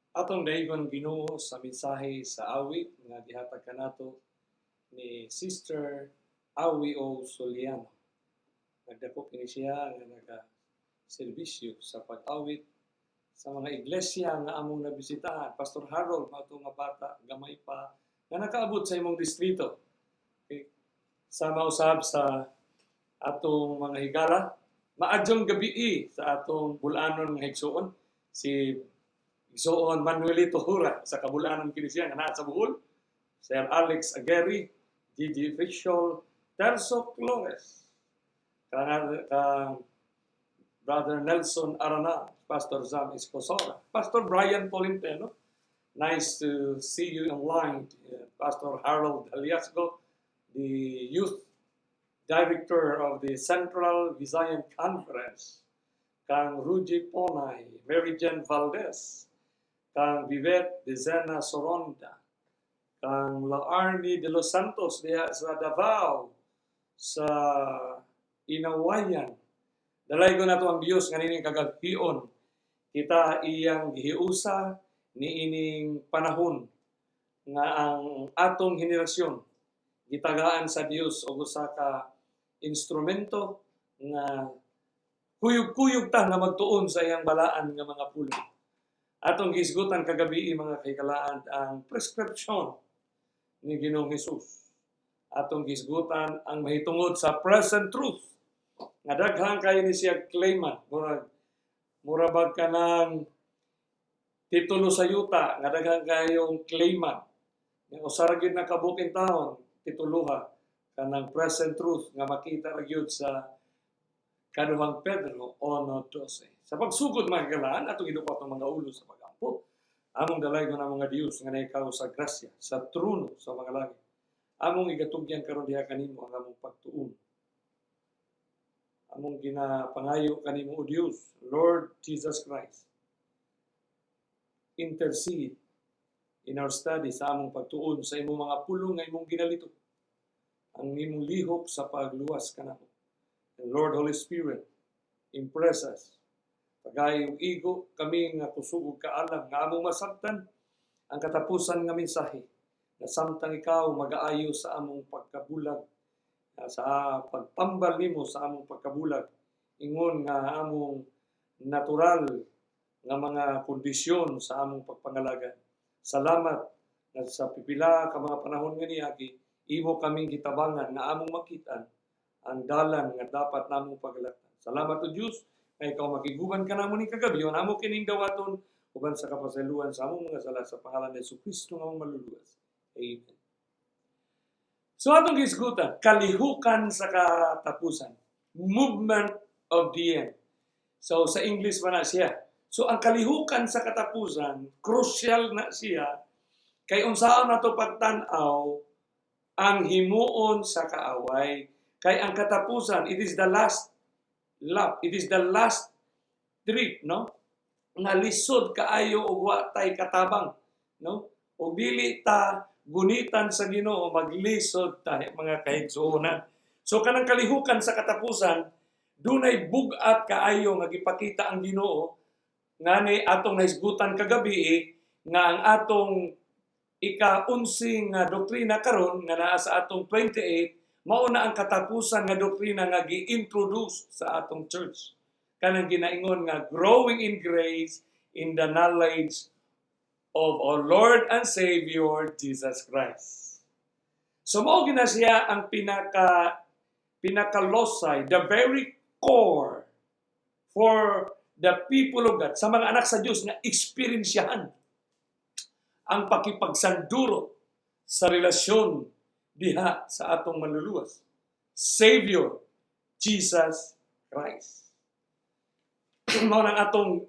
Atong daygon, Ginoo, sa mensahe sa awit nga gihatag kanato ni Sister Awi O Soliano. Nagdako kini siya nga naga serbisyo sa pag-awit sa mga iglesia nga among nabisitahan. Pastor Harold, mao nga bata, gamay pa, nga nakaabot sa imong distrito. Okay. Sama usab sa atong mga higala, maadyong gabii sa atong bulanon nga higsuon, si Igsuon Manuelito Hura sa kabulanon kini siya nga naa sa Bohol, Sir Alex Aguerre, Gigi Official, Terso Flores, kang Brother Nelson Arana, Pastor Zam Escosora, Pastor Brian Tolentino. Nice to see you online. Pastor Harold Aliasgo, the youth director of the Central Visayan Conference, kang Ruji Ponay, Mary Jen Valdez, kang Vivet Dezena Soronda, kang Laarni de los Santos diha sa Davao, sa Inawayan. Dalaygon nato ang Dios nga nining kagabhion kita iyang gihiusa niining panahon nga ang atong henerasyon gitagaan sa Dios og usa ka instrumento nga kuyog-kuyog ta nga magtuon sa iyang balaan nga mga pulong. Atong gihisgutan kagabi, mga kahigalaan, ang prescription ni Ginoong Hesus. Atong gihisgutan ang mahitungod sa present truth. Nga daghan kayo ni siya claiman, murag bag kanang titulo sa yuta nga daghan kayong claiman. Nga usa ra gyud na kabuok intawon tituluha kanang present truth nga makita ra gyud sa Kaduhang Pedro 1:12. Sa pagsugod, mga kahigalaan, atong iduko atong mga ulo sa pagampo. Among dalaygon nga Dios nga nahikaw sa grasya, sa trono sa mga langit. Among igatugyan karon diha kanimo ang among pagtuon. Among ginapangayo kanimo, O Dios, Lord Jesus Christ. Intercede in our study sa among pagtuon sa imong mga pulong nga imong ginalito. Ang imong lihok sa pagluwas kanamo. And Lord Holy Spirit, impress us. Pagayo og igo kami nga kusog og kaalam nga among masabtan ang katapusan nga mensahe na samtang ikaw magaayo sa among pagkabulag, sa pagtambal nimo sa among pagkabulag ingon nga among natural nga mga kondisyon sa among pagpangalagan. Salamat nga sa pipila ka mga panahon nga niagi, imo kaming gitabangan nga among makitaan ang dalan nga dapat namong pagalaktan. Salamat, O Dios, nga ikaw makiguban kanamo ni kagabi, amo kining dawaton uban sa kapasayloan sa among mga sala sa pangalan ni Kristo nga among maluluwas. Amen. So atong gihisgutan, kalihukan sa katapusan. Movement of the end. So sa English pa na siya. So ang kalihukan sa katapusan, crucial na siya kay unsaon nato pagtan-aw ang himuon sa kaaway. Kay ang katapusan, it is the last lap, it is the last trip, no? Nga lisod kaayo og wa tay katabang, no? Og dili ta gunitan sa Ginoo, maglisod ta, mga kahigsuonan. So kanang kalihukan sa katapusan, dunay bug-at kaayo nga gipakita ang Ginoo ngani atong nahisgutan kagabi nga ang atong ika-11 nga doktrina karon nga naa sa atong 28, mao na ang katapusan nga doktrina nga gi-introduce sa atong church, kanang ginaingon nga growing in grace in the knowledge of our Lord and Savior Jesus Christ. So mao gina siya ang pinakalosay, the very core for the people of God, sa mga anak sa Diyos nga eksperyensyahan ang pakipagsanduro sa relasyon diha sa atong manluluwas, Savior, Jesus Christ. Mao nang atong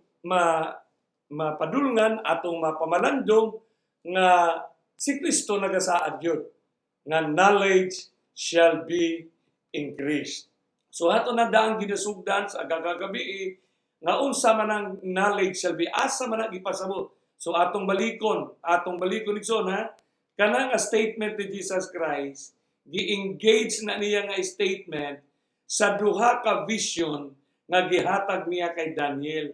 mapadulngan, atong mapamalandong nga si Kristo nagasaad gyud nga knowledge shall be increased. So ato na daang ginasugdan sa gagagabi nga unsa man ang knowledge shall be, asa man ang gipasabot. So atong balikon igsoon ha, kana nga statement ni Jesus Christ, gi-engage na niya nga statement sa duha ka vision nga gihatag niya kay Daniel.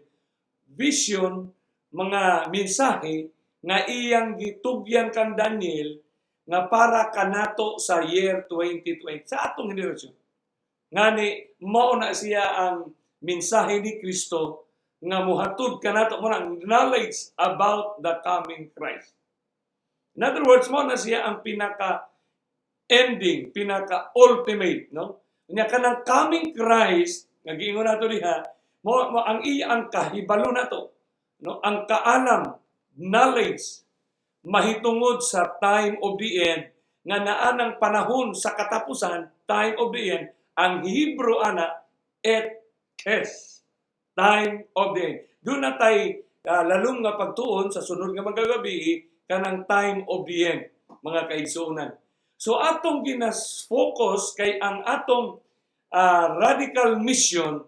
Vision mga mensahe nga iyang gitugyan kang Daniel nga para kanato sa year 2020 sa atong henerasyon. Ngani mao na siya ang mensahe ni Kristo nga muhatod kanato mo ang knowledge about the coming Christ. In other words, mao na siya ang pinaka ending, pinaka ultimate, no? Nya kanang coming Christ nga giingon nato diha, mo ang iya ang kahibalo nato, no? Ang kaalam, knowledge mahitungod sa time of the end nga naa ng panahon sa katapusan, time of the end, ang Hebrew ana et kes, time of the end. Duna tay lalom nga pagtuon sa sunod nga mga gabi kanang time of the end, mga kaigsuonan. So atong ginas-focus kay ang atong radical mission,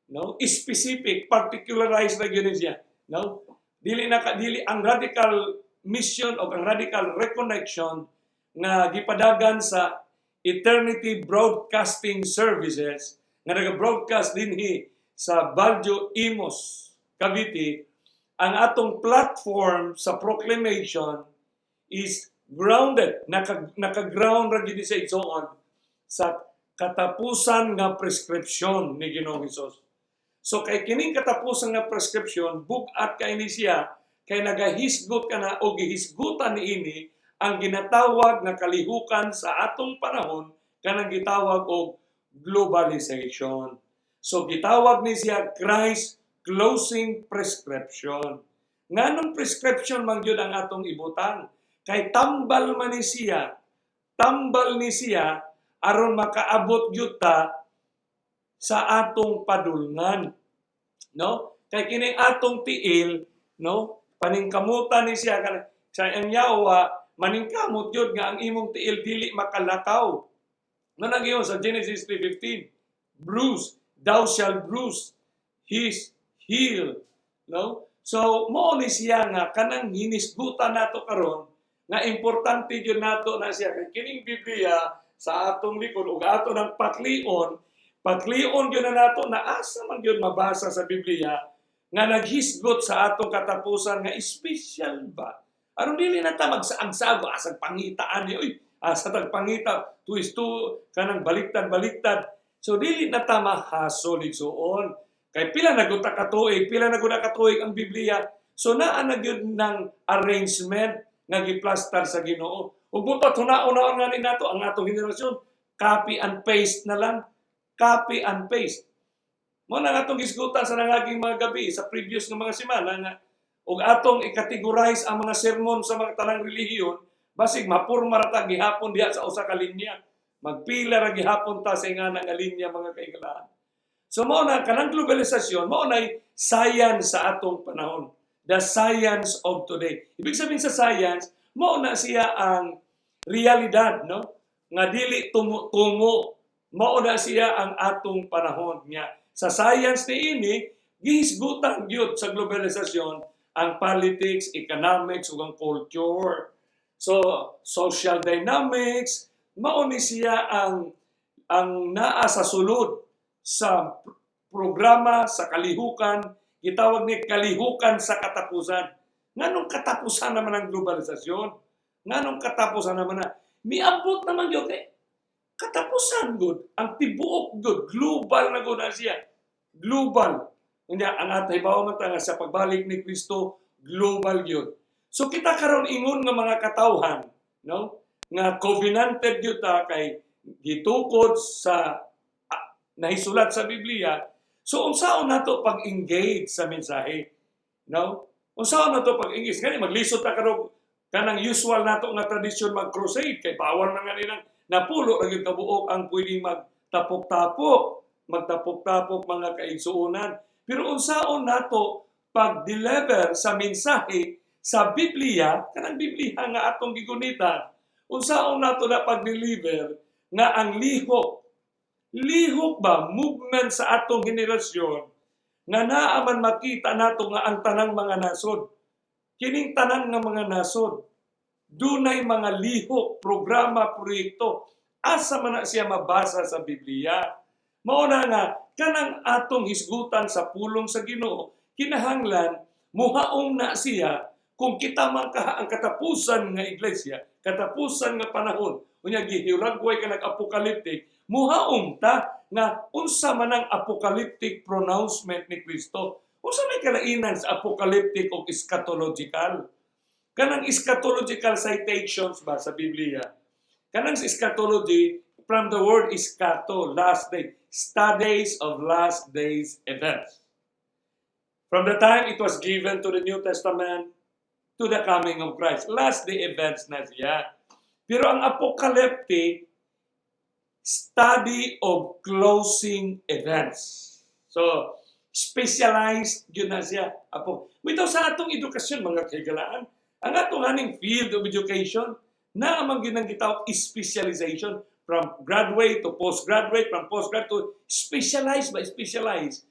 no, specific, particularized na gyud siya, no? Dili na ka dili ang radical mission o ang radical reconnection nga gipadagan sa Eternity Broadcasting Services nga naga-broadcast dinhi sa Baguio, Imus, Cavite. Ang atong platform sa proclamation is grounded, naka-ground ra gyud sa igsoon sa katapusan nga prescription ni Ginoong Hesus. So kay kining katapusan nga prescription, bug-at kay ni siya kay nagahisgot ka na o gihisgutan niini ang ginatawag nga kalihukan sa atong panahon, kanang gitawag og globalization. So gitawag ni siya Christ closing prescription. Nganong prescription man gyud ang atong ibutang? Kay tambal man ni siya, tambal ni siya aron makaabot gyud ta sa atong padulngan. No? Kay kini atong tiil, no? Paningkamutan ni siya kana sa ang yawa, maningkamot gyud nga ang imong tiil dili makalakaw. No, nagyo sa Genesis 3:15, bruise, thou shall bruise his heel. No? So mao ni siya nga kanang hinisgutan nato karon nga importante gyud nato na siya kay kining Biblia sa atong likod ug ato ng paklion, paklion gyud na nato na asa man gyud mabasa sa Biblia nga naghisgot sa atong katapusan nga espesyal ba. Aron dili na ta magsaag-saag, asag pangitaan ni, uy, asa tag pangita, twist to kanang baliktad-baliktad. So dili na ta mahasol, igsuon. Kay pila na gud ta ka tuig, pila na gud na ka tuig ang Biblia. So naa na gyud ng arrangement nga giplastar sa Ginoo. Ug butot hunaon-naon nga ni nato ang atong henerasyon, copy and paste na lang. Copy and paste. Mo na nga atong gisgutan sa nangaging mga gabi sa previous nga mga semana nga ug atong i-categorize ang mga sermon sa mga tanang relihiyon, basig mapurma ra ta gihapon diha sa usa ka linya. Magpila ra gihapon ta sa ingana nga linya, mga kaigalahan. So mao na kanang globalisasyon, mao nay science sa atong panahon. The science of today. Ibig sabihin sa science, mao na siya ang realidad, no? Nga dili tumo-tumo. Mao na siya ang atong panahon nga sa science niini gihisgutan gyud sa globalisasyon ang politics, economics ug ang culture. So social dynamics mao ni siya ang naa sa sulod sa programa sa kalihukan, gitawag ni kalihukan sa katapusan. Nganong katapusan naman ang globalisasyon? Nganong katapusan naman na? Miabot naman yun kay katapusan gud, ang tibuok gud, global na gud na siya. Global. Unya ang atay bawo man ta nga sa pagbalik ni Kristo, global gyud. So kita karon ingon nga mga katawhan, no? Nga covenanted gyud ta kay gitukod sa nahisulat sa Biblia. So unsaon nato pag-engage sa mensahe? No? Unsaon nato pag-engage? Gani maglisod ta karon kanang usual nato nga tradisyon mag-crusade kay bawal na nga nilang napulo ra gyud kabuok ang pwedeng magtapok-tapok, magtapok-tapok, mga kaigsuonan. Pero unsaon nato pag-deliver sa mensahe sa Biblia, kanang Biblia nga atong gigunitan, unsaon nato na pag-deliver nga ang lihok, lihok ba, movement sa atong henerasyon, nga naa man makita nato nga ang tanang mga nasod, kining tanan nga mga nasod, dunay mga lihok, programa, proyekto, asa man na siya mabasa sa Biblia? Mao na nga kanang atong hisgutan sa pulong sa Ginoo, kinahanglan Muhaom na siya kung kita man kaha ang katapusan nga iglesia, katapusan nga panahon, unya gihuragway ka nag-apocalyptic, muhaom ta nga unsa man ang apocalyptic pronouncement ni Kristo. Unsa may kalainan sa apocalyptic o eschatological? Kanang eschatological citations ba sa Biblia? Kanang sa eschatology, from the word eschato, last day, studies of last days events. From the time it was given to the New Testament to the coming of Christ. Last day events na siya. Pero ang apocalyptic, study of closing events. So, specialized yun na siya. Apo. Bitaw sa atong edukasyon, mga kahigalaan, ang atong aning field of education, na amang ginang gitawag specialization from graduate to postgraduate, from postgraduate to specialized ba, specialized.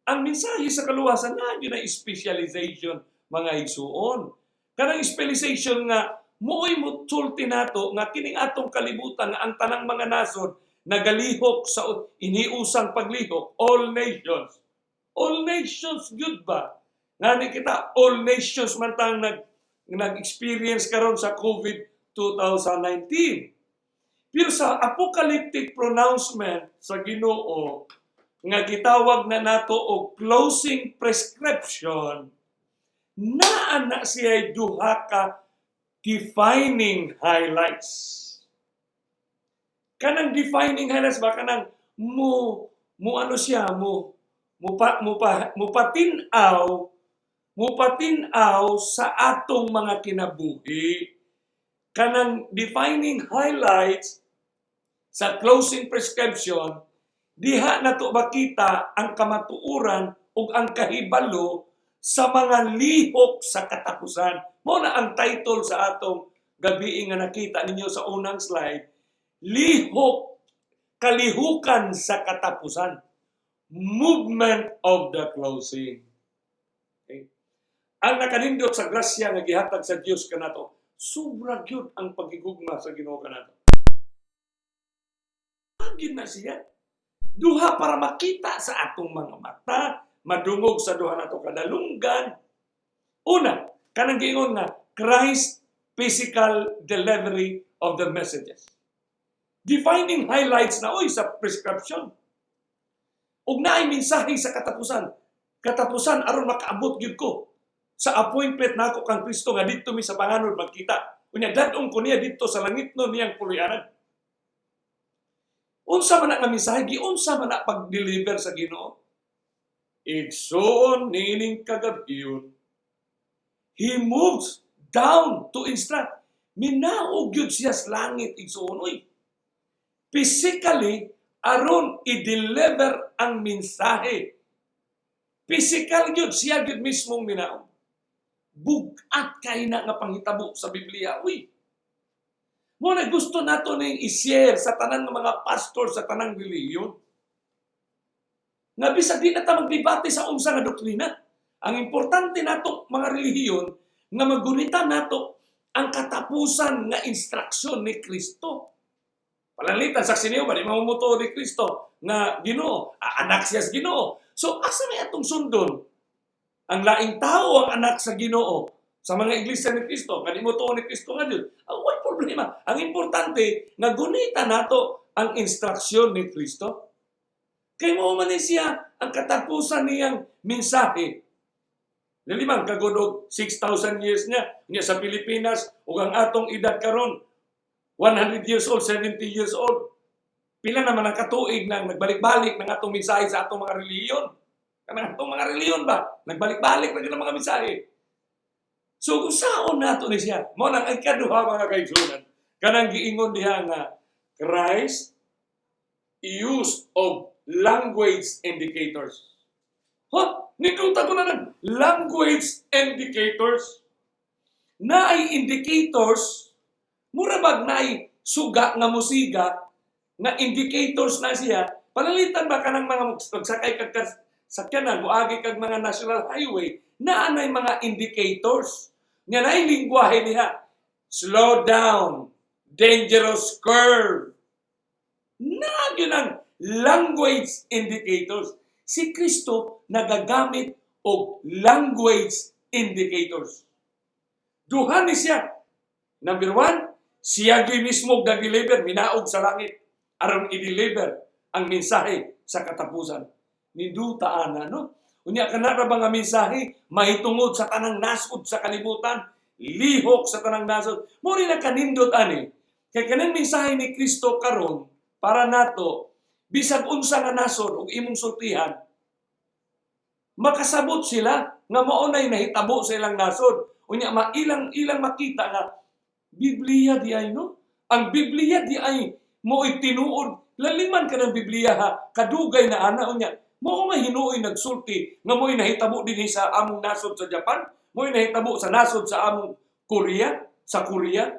Ang mensahe sa kaluwasan na yun na specialization, mga igsuon. Kanang specialization nga mooy mutsulti nato nga kining atong kalibutan nga ang tanang mga nasod nagalihok sa iniusang paglihok, all nations. All nations gyud ba? Ngani kita all nations man tang nag-experience karon sa COVID 2019. Pero sa apocalyptic pronouncement sa Ginoo nga gitawag na nato og closing prescription, naa na siya duha ka defining highlights. Kanang defining highlights ba, kanang mo mo ano siya, mo mo pa mo pa mo patin-aw sa atong mga kinabuhi. Kanang defining highlights sa closing prescription, diha nato makita ang kamatuoran ug ang kahibalo sa mga lihok sa katapusan. Mao na ang title sa atong gabi nga nakita ninyo sa unang slide, Lihok, Kalihukan sa Katapusan. Movement of the closing. Okay. Ang nakanindot sa grasya nga gihatag sa Dios kanato, sobra gyud ang pagigugma sa Ginoo kanato. Gyud na siya. Duha para makita sa atong mga mata, madungog sa duha nato kadalunggan. Una, kanang giingon nga Christ physical delivery of the messages. Defining highlights na oy sa prescription. Ug naay mensahe sa katapusan. Katapusan aron makaabot gyud ko sa appointment nako kang Kristo nga didto mi sa panganod magkita. Unya dad-ong ko niya didto sa langit no niyang puloy-anan. Unsa man na nga mensahe, giunsa man na pag-deliver sa Ginoo? Igsoon niining kagabhion, he moves down to instruct. Minaog gyud siya sa langit, igsoon oy. Physically aron i-deliver ang mensahe. Physical gyud siya gyud mismong minaog. Bug-at kay na nga panghitabo sa Biblia. Uy. Mo na gusto nato ning i-share sa tanan ng mga pastor sa tanang relihiyon. Nga bisag di na ta magdebate sa unsa nga doktrina. Ang importante nato mga relihiyon nga magunita nato ang katapusan nga instruksyon ni Kristo. Pananglitan, saksi niyo ba, di mamumuto ni Kristo nga Ginoo, anak siya sa Ginoo. So asa may atong sundon? Ang laing tao ang anak sa Ginoo sa mga iglesia ni Kristo, nga di mo tuo ni Kristo nga Diyos. Ang way problema. Ang importante, nga gunita nato ang instruksyon ni Kristo. Kay mao man ni siya ang katapusan niyang mensahe. Lilimang kagudog 6,000 years niya niya sa Pilipinas ug ang atong edad karon 100 years old, 70 years old. Pila naman ang katuig nang nagbalik-balik ng atong mensahe sa atong mga relihiyon? Kanang atong mga relihiyon ba? Nagbalik-balik na gyud ang mga mensahe. So kung saon nato ni siya, mao nang ang ikaduha, mga kaigsunan, kanang giingon diha nga Christ use of language indicators. Ha? Ninduta ko na lang. Language indicators. Naay indicators, mura bag naay suga nga musiga, nga indicators na siya, pananglitan ba kanang mga magsakay kag sakyanan, muagi kag mga national highway, naa nay mga indicators. Nga naay lingwahe diha. Slow down, dangerous curve. Na yun ang language indicators. Si Kristo nagagamit og language indicators. o language indicators. Duha ni siya. Number one, siya gyud mismo nag-deliver, minaog sa langit aron i-deliver ang mensahe sa katapusan. Ninduta ana, no? Unya, kana ra ba nga mensahe mahitungod sa tanang nasod sa kalibutan, lihok sa tanang nasod? Mao ni nakanindot ani. Kay kanang mensahe ni Kristo karon para nato, bisag unsa nga nasod ug imong sultihan, makasabot sila nga mao nay nahitabo sa ilang nasod. Unya mailang ilang makita nga Biblia di ay, no? Ang Biblia di ay mo tinuod. Laliman ka ng Biblia ha, kadugay na ana. Unya mao may hinuoy nagsulti nga mo'y nahitabo dinhi sa among nasod sa Japan, mo'y nahitabo sa nasod sa among Korea, sa Korea.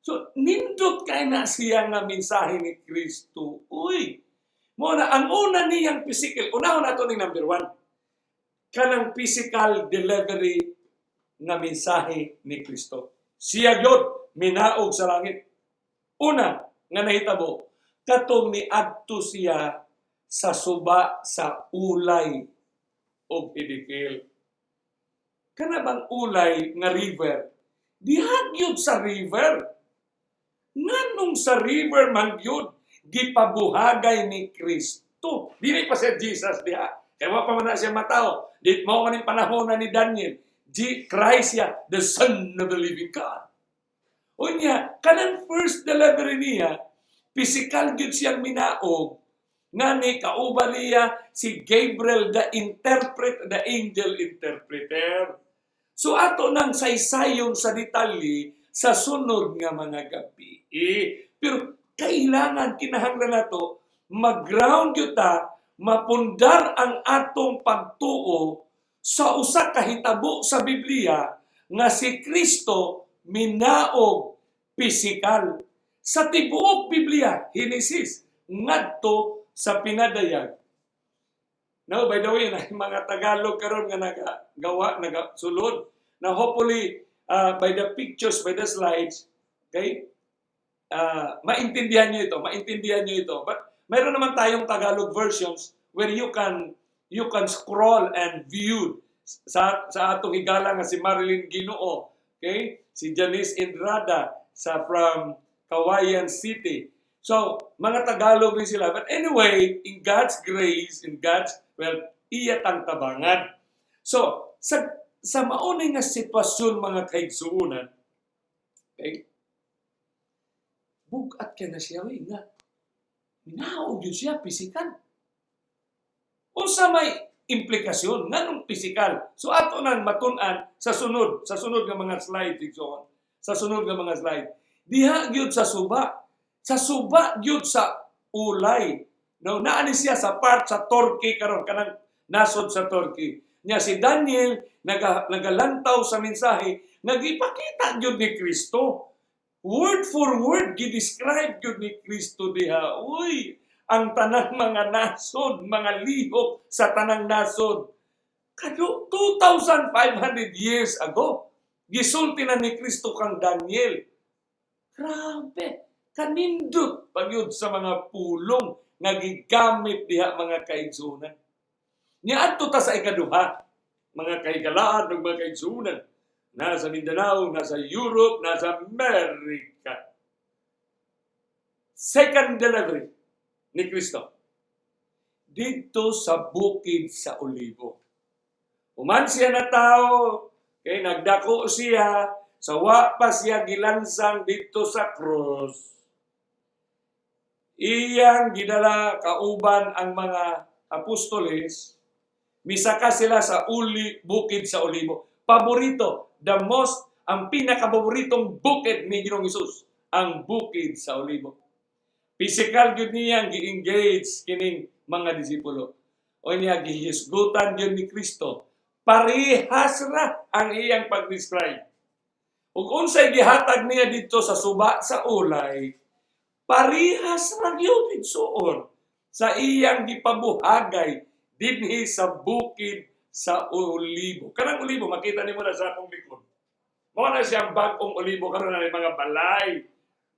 So nindot kay na siya nga mensahe ni Kristo. Uy, mo na ang una niyang physical. Unahon nato ning number one. Kanang physical delivery nga mensahe ni Kristo. Siya gyud minaog sa langit. Una nga nahitabo, katong niadto siya sa suba sa Ulai og Hiddekel. Kana bang Ulai nga river? Diha gyud sa river. Nganong sa river man gyud gipabuhagay ni Kristo? Dili pa siya Jesus diha. Kay wa pa man na siya matawo. Di mao man ning panahon na ni Daniel. G Christ siya, the Son of the living God. Unya, kanang first delivery niya, physical gyud siyang minaog ngani kauban niya si Gabriel the interpret, the angel interpreter. So ato nang saysayon sa detalye sa sunod nga mga gabi. Eh, pero kailangan, kinahanglan nato mag-ground gyud ta, mapundar ang atong pagtuo sa usa ka hitabo sa Biblia nga si Kristo minaog pisikal. Sa tibuok Biblia, Genesis ngadto sa Pinadayag. Now, by the way, na mga Tagalog karon nga nagagawa, nagasulod. Now, hopefully, by the pictures, by the slides, okay, maintindihan niyo ito, maintindihan niyo ito. But mayroon naman tayong Tagalog versions where you can scroll and view sa atong higala nga si Marilyn Ginoo, okay? Si Janice Indrada sa from Kawayan City. So, mga Tagalog rin sila. But anyway, in God's grace, in God's, well, iya tang tabangan. So, sa mauni nga sitwasyon, mga kaigsuonan, okay, bugat ka na siya, wey, nga, minaog yun siya, pisikal. Unsa may implikasyon nganong pisikal? So ato nang matun-an sa sunod nga mga slide, igsoon. Sa sunod nga mga slide. Diha gyud sa suba. Sa suba gyud sa Ulai. No, naa ni siya sa part sa Turkey karon, kanang nasod sa Turkey. Nya si Daniel nagalantaw sa mensahe nga gipakita gyud ni Kristo. Word for word gi-describe gyud ni Kristo diha. Uy, ang tanang mga nasod, mga lihok sa tanang nasod. Kado 2,500 years ago, gisulti na ni Kristo kang Daniel. Grabe, kanindot pagyud sa mga pulong nga gigamit diha, mga kaigsunan. Niadto ta sa ikaduha, mga kahigalaan ng mga kaigsunan, nasa Mindanao, nasa Europe, nasa Amerika. Second delivery ni Kristo dito sa bukid sa Olibo. Human siya na tao, kay nagdako siya, sa wa pa siya gilansang dito sa krus. Iyang gidala kauban ang mga apostoles, misaka sila sa bukid sa Olibo. Paborito, the most, ang pinakapaboritong bukid ni Ginoong Hesus, ang bukid sa Olibo. Physical gyud niyang gi-engage kining mga disipulo. O niya gihisgutan gyud ni Kristo. Parehas ra ang iyang pag-describe. Ug unsay gihatag niya dito sa suba sa Ulai, parehas ra gyud, igsuon, sa iyang gipabuhagay dinhi sa bukid sa Olibo. Kanang Olibo, makita nimo na sa akong likod. Mao na siyang bag-ong Olibo karon na mga balay.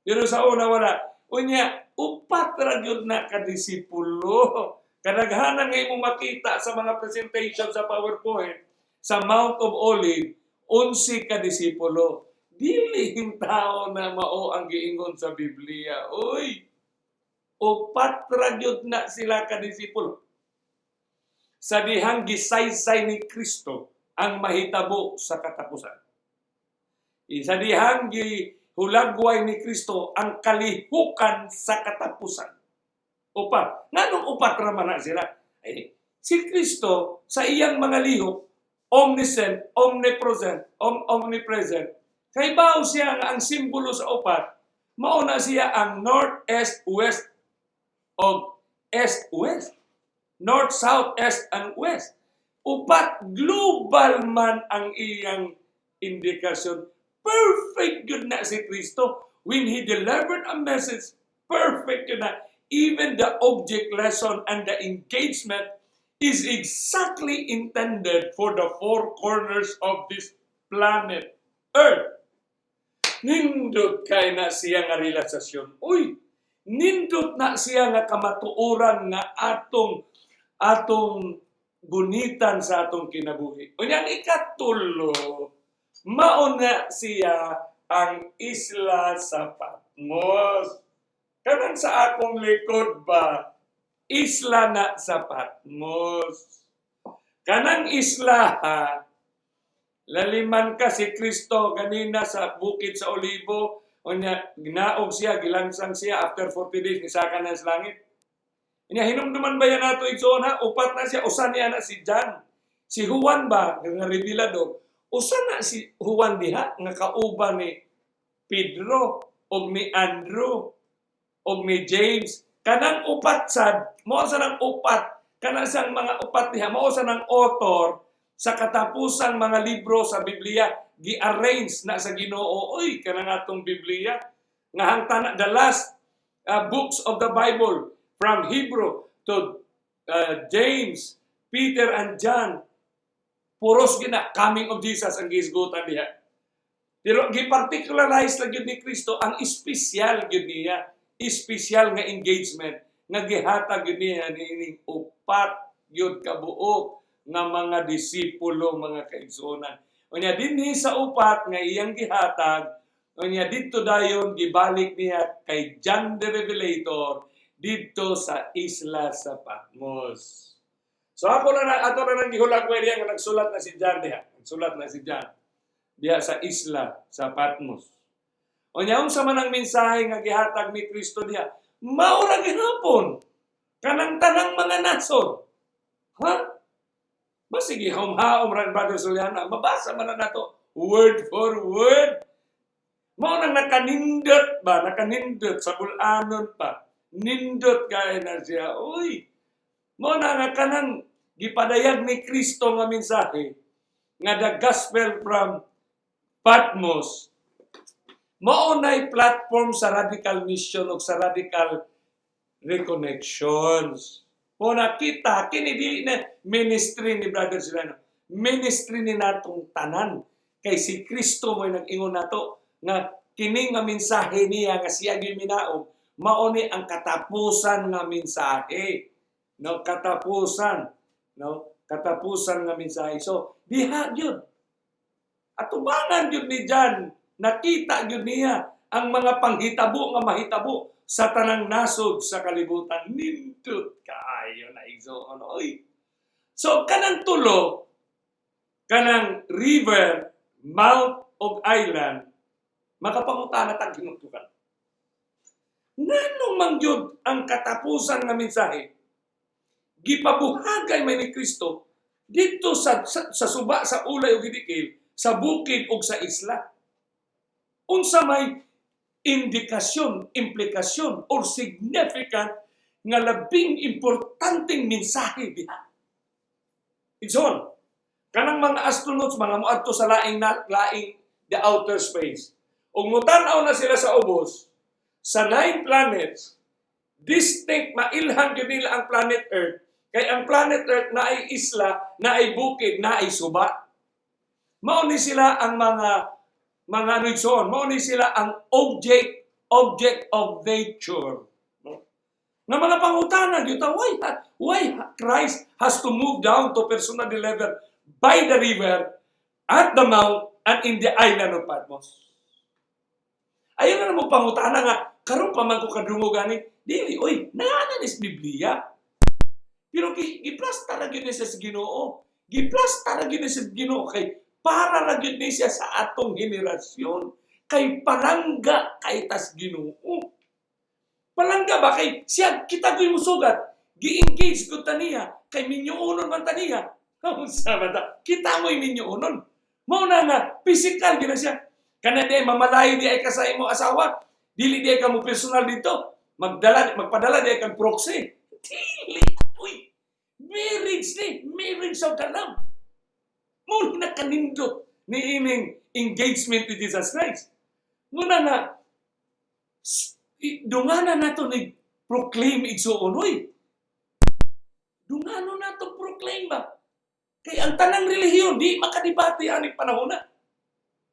Pero sa una, wala. Unya, upat ra gyud na kadisipulo. Kadaghanan nga imong makita sa mga presentation sa PowerPoint sa Mount of Olive, 11 ka disipulo. Dili tao na mao ang giingon sa Biblia. Uy, upat ra gyud na sila ka disipulo. Sa dihang gisaysay ni Kristo ang mahitabo sa katapusan. Sa dihang gihulagway ni Kristo ang kalihukan sa katapusan. Upat. Nganong upat ra man na sila? Ay, si Kristo sa iyang mga lihok, omniscient, omnipresent, omnipresent, kay baw siya nga ang simbolo sa upat, mao na siya ang north, east, west, o east, west. North, south, east, and west. Upat, global man ang iyang indikasyon. Perfect gyud na si Kristo. When He delivered a message, perfect gyud na. Even the object lesson and the engagement is exactly intended for the four corners of this planet Earth. Nindot kay na siya nga relasasyon. Uy, nindot na siya nga kamatuoran nga atong atong gunitan sa atong kinabuhi. Unya, ang ikatulo, mao na siya ang isla sa Patmos. Kanang sa akong likod ba, isla na sa Patmos. Kanang isla ha, laliman ka si Kristo ganina sa bukid sa Olibo, unya ginaog siya, gilansang siya after 40 days, nisaka na sa langit. Unya hinumduman ba yan nato, igsoon ha? Upat na siya, usa niya na si John. Si Juan ba, nga revelador, usa na si Juan diha nga kauban ni Pedro og ni Andrew og ni James. Kanang upat sad, mao sa nang upat, kanang sang mga upat diha, mao sa nang author sa katapusang mga libro sa Biblia, gi-arrange na sa Ginoo. Oy, kanang atong Biblia nga hangtana the last books of the Bible from Hebrew to James, Peter and John, puros gina coming of Jesus ang gihisgutan diha. Pero gi-particularize lang gyud ni Kristo ang espesyal gyud niya, espesyal nga engagement nga gihatag gyud niya niining upat gyud kabuok nga mga disipulo, mga kaigsuonan. Unya dinhi sa upat nga iyang gihatag, unya didto dayon gibalik niya kay John the Revelator didto sa isla sa Patmos. So ako na na ato na nang gihulagway diha nga nagsulat na si John diha. Nagsulat na si John diha sa isla sa Patmos. Unya unsa man ang mensahe nga gihatag ni Kristo diha? Mao ra gihapon kanang tanang mga nasod. Ha? Basig haom-haom ra, Brother Soliana, mabasa man na nato word for word. Mao nang nakanindot ba, nakanindot sa bulanon pa. Nindot kay na siya. Uy, mao na nga kanang gipadayag ni Kristo nga mensahe nga the gospel from Patmos mao nay platform sa radical mission o sa radical reconnections. Mo nakita kini dili na ministry ni Brother Silano. Ministry ni natong tanan kay si Kristo mo'y nag-ingon nato nga kini nga mensahe niya nga siya gyud minaog mao ni ang katapusan nga mensahe. No, katapusan, no? Katapusan nga mensahe. So, diha gyud. Atubangan gyud ni John, nakita gyud niya ang mga panghitabo nga mahitabo sa tanang nasod sa kalibutan. Nindot kaayo na, igsoon. Oy. So kanang tulo, kanang river, mount ug island, makapangutana tag hinugtukan. Nganong man gyud ang katapusan nga mensahe gipabuhagay man ni Kristo dito sa suba sa Ulay ug Hidikil, sa bukid ug sa isla? Unsa may indikasyon, implikasyon or significant nga labing importanteng mensahe diha? Igsoon, kanang mga astronauts, mga moadto sa laing na, laing the outer space. Ug mutan-aw na sila sa ubos, sa nine planets, distinct mailhan gyud nila ang planet Earth kay ang planet Earth naay isla, naay bukid, naay suba. Mao ni sila ang mga ano, igsoon, mao ni sila ang object object of nature. No? Nga mga pangutana gyud ta, why Christ has to move down to personal level by the river, at the mount, and in the island of Patmos? Ayaw na mo pangutana nga, karon pa man ko kadungog ani, dili, oy, naa ni sa Biblia. Pero giplasta ra gyud ni siya sa Ginoo. Giplasta ra gyud ni sa Ginoo kay para ra gyud ni siya sa atong henerasyon. Kay palangga kay tas Ginoo. Palangga ba kay siya kita ko'y musugat, gi-engage ko ta niya kay minyuonon man ta niya. Unsa ba ta? Kita mo'y minyuonon. Mao na nga physical gyud na siya. Kana di ay mamalay di ay ka sa imong asawa, dili di ay ka mo personal dito. Magdala magpadala di ay kang proxy. Dili, uy. Marriage ni, marriage of the Lamb. Mao na kanindot ni ining engagement with Jesus Christ. Muna na dungana nato ni proclaim, igsuon, oy. Dungano nato proclaim ba? Kay ang tanang relihiyon di makadebate ani panahon na.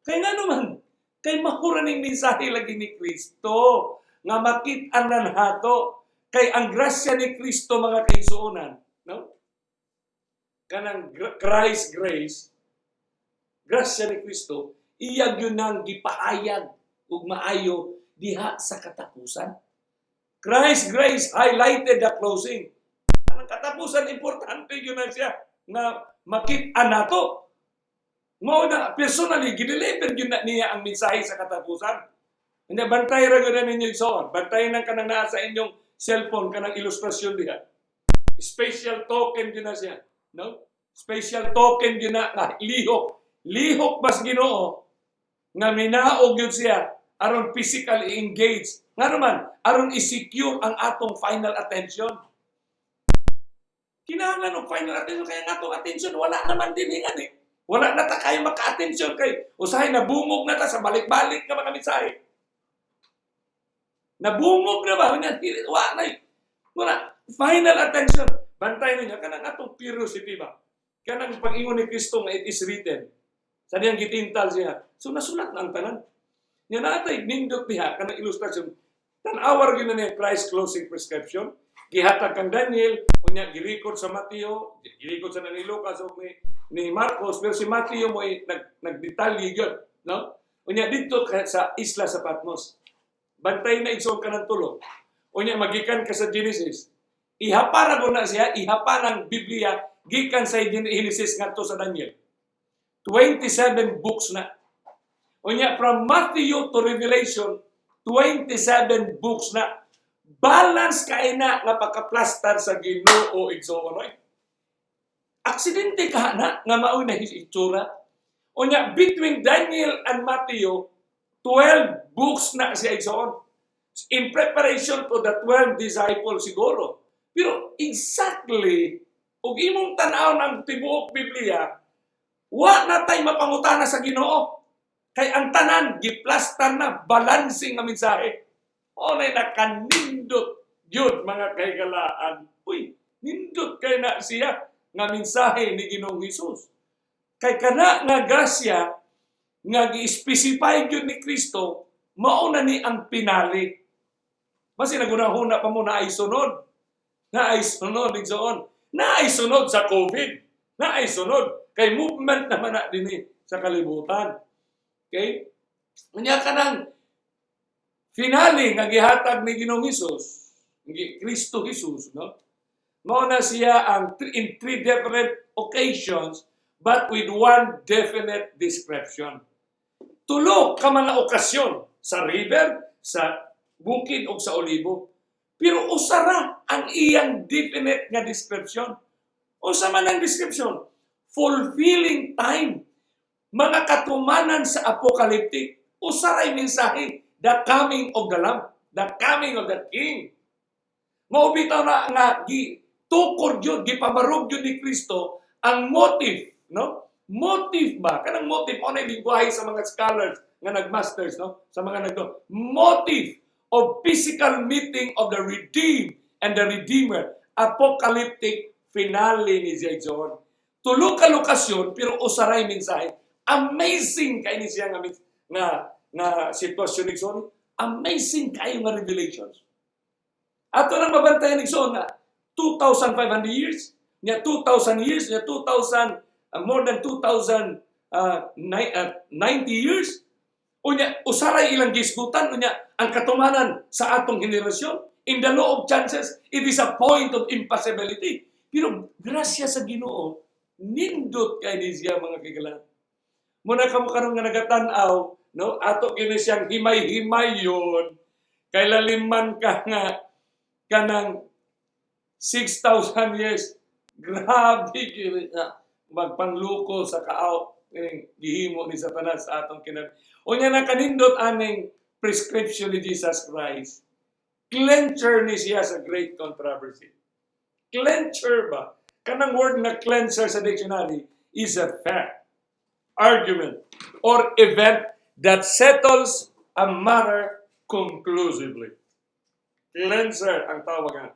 Kay nga naman, kay mahura ning mensahe lagi ni Kristo nga makit-an na nato. Kay ang grasya ni Kristo, mga kaigsuonan, no? Kanang Christ grace, grasya ni Kristo, iya gyud nang gipahayag ug maayo diha sa katapusan. Christ grace highlighted the closing. Ang katapusan, importante gyud na siya nga makit-an nato. Mao na personally gideliver gyud na niya ang mensahe sa katapusan. Nya bantay ra gyud na ninyo, igsoon. Bantay nang kanang naa sa inyong cellphone kanang ilustrasyon diha. Special token gyud na siya, no? Special token gyud na nga lihok. Lihok bas Ginoo nga minaog gyud siya aron physically engage. Nga naman, aron i-secure ang atong final attention. Kinahanglan og final attention kaya nga atong attention wala naman din nga ni. Wala na ta kayo maka-attention kay usahay nabungog na ta sa balik-balik nga mga mensahe. Nabungog na ba? Nya wa na. Wala final attention. Bantay ninyo kanang atong curiosity ba? Kanang pag-ingon ni Kristo nga "It is written." Sa diyang gitintal siya. So nasulat na ang tanan. Nya natay nindot diha kanang ilustrasyon. Tan-awar gyud na niya Christ closing prescription. Gihatag kang Daniel, unya girecord sa Mateo, girecord sa ni Lucas ug ni Marcos, pero si Mateo mo nagdetalye gyud, no? Unya didto ka sa isla sa Patmos. Bantay na, igsoon, ka ng tulo. Unya magikan ka sa Genesis. Ihapara ko na siya, ihapa ng Biblia gikan sa Genesis ngadto sa Daniel. 27 books na. Unya from Matthew to Revelation, 27 books na. Balance kay na nga pagkaplastar sa Ginoo, igsoon oy. Aksidente ka na nga mao na itsura. Unya between Daniel and Matthew, 12 books na siya, igsoon. In preparation to the 12 disciples siguro. Pero exactly, ug imong tan-aw ng tibuok Biblia, wa na tay mapangutana sa Ginoo. Kay ang tanan giplastar na, balancing nga mensahe. O na nakanindot yun, mga kahigalaan. Uy, nindot kay na siya nga mensahe ni Ginoong Hesus. Kay kana nga grasya nga gi-specify gyud ni Kristo, mao na ni ang finale. Basi nagunahuna pa mo na ay sunod. Na ay sunod, igsoon. Na ay sunod sa COVID. Na ay sunod. Kay movement naman na dinhi sa kalibutan. Okay? Unya kanang finale nga gihatag ni Ginoong Hesus, ni Kristo Jesus, no? Mao na siya ang in three different occasions but with one definite description. Tulo ka mga okasyon sa river, sa bukid o sa olibo. Pero usa ra ang iyang definite nga description. Usa man ang description? Fulfilling time. Mga katumanan sa apocalyptic. Usa ray mensahe, the coming of the Lamb, the coming of the King. Mao bitaw na nga gi tukod yun, gipabarog yun ni Kristo ang motive, no? Motive ba? Kanang motive, ano yung lingwahe sa mga scholars nga nagmasters, no? Sa mga nagdo. Motive of physical meeting of the redeemed and the Redeemer. Apocalyptic finale ni siya, John. Tulo ka lokasyon, pero usaray mensahe. Amazing kay ni siya nga sitwasyon ni John. Amazing kayo nga revelations. Ato nang mabantayan, igsoon, nga 2,500 years, nya 2,000 years, nya 2,000, more than 2,000 90 years. Unya, usaray ilang gisgutan, unya, ang katumanan sa atong henerasyon. In the law of chances, it is a point of impossibility. Pero grasya sa Ginoo, nindot kay ni siya, mga kigala. Muna kamo karon nga nagatan-aw, no? Ato kini siyang himay-himay yon. Kay laliman ka nga kanang 6,000 years. Grabe kini nga magpangluko sa kaaw kining gihimo ni Satanas sa atong kinabuhi. Unya, nakanindot aning prescription ni Jesus Christ. Clincher ni siya sa great controversy. Clincher ba? Kanang word nga clincher sa dictionary is a fact, argument, or event that settles a matter conclusively. Clincher ang tawag nga.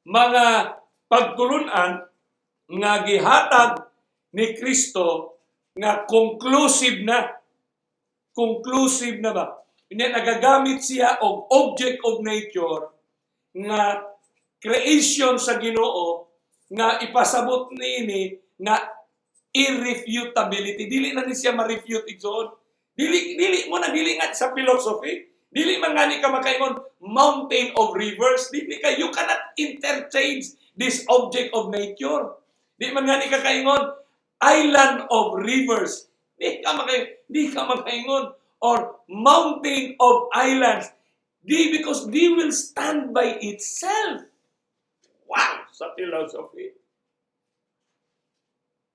Mga pagtulunan nga gihatag ni Kristo nga conclusive na. Conclusive na ba? Hindi nagagamit siya og object of nature nga creation sa Ginoo nga ipasabot niini nga irrefutability. Dili na ni siya ma-refute, igsoon. Dili dili mo na dili nga sa philosophy. Dili man gani ka makaingon mountain of rivers. Dili ka, you cannot interchange this object of nature. Di man gani ka kaingon island of rivers. Di ka makaingon or mountain of islands. Di, because they will stand by itself. Wow, sa philosophy.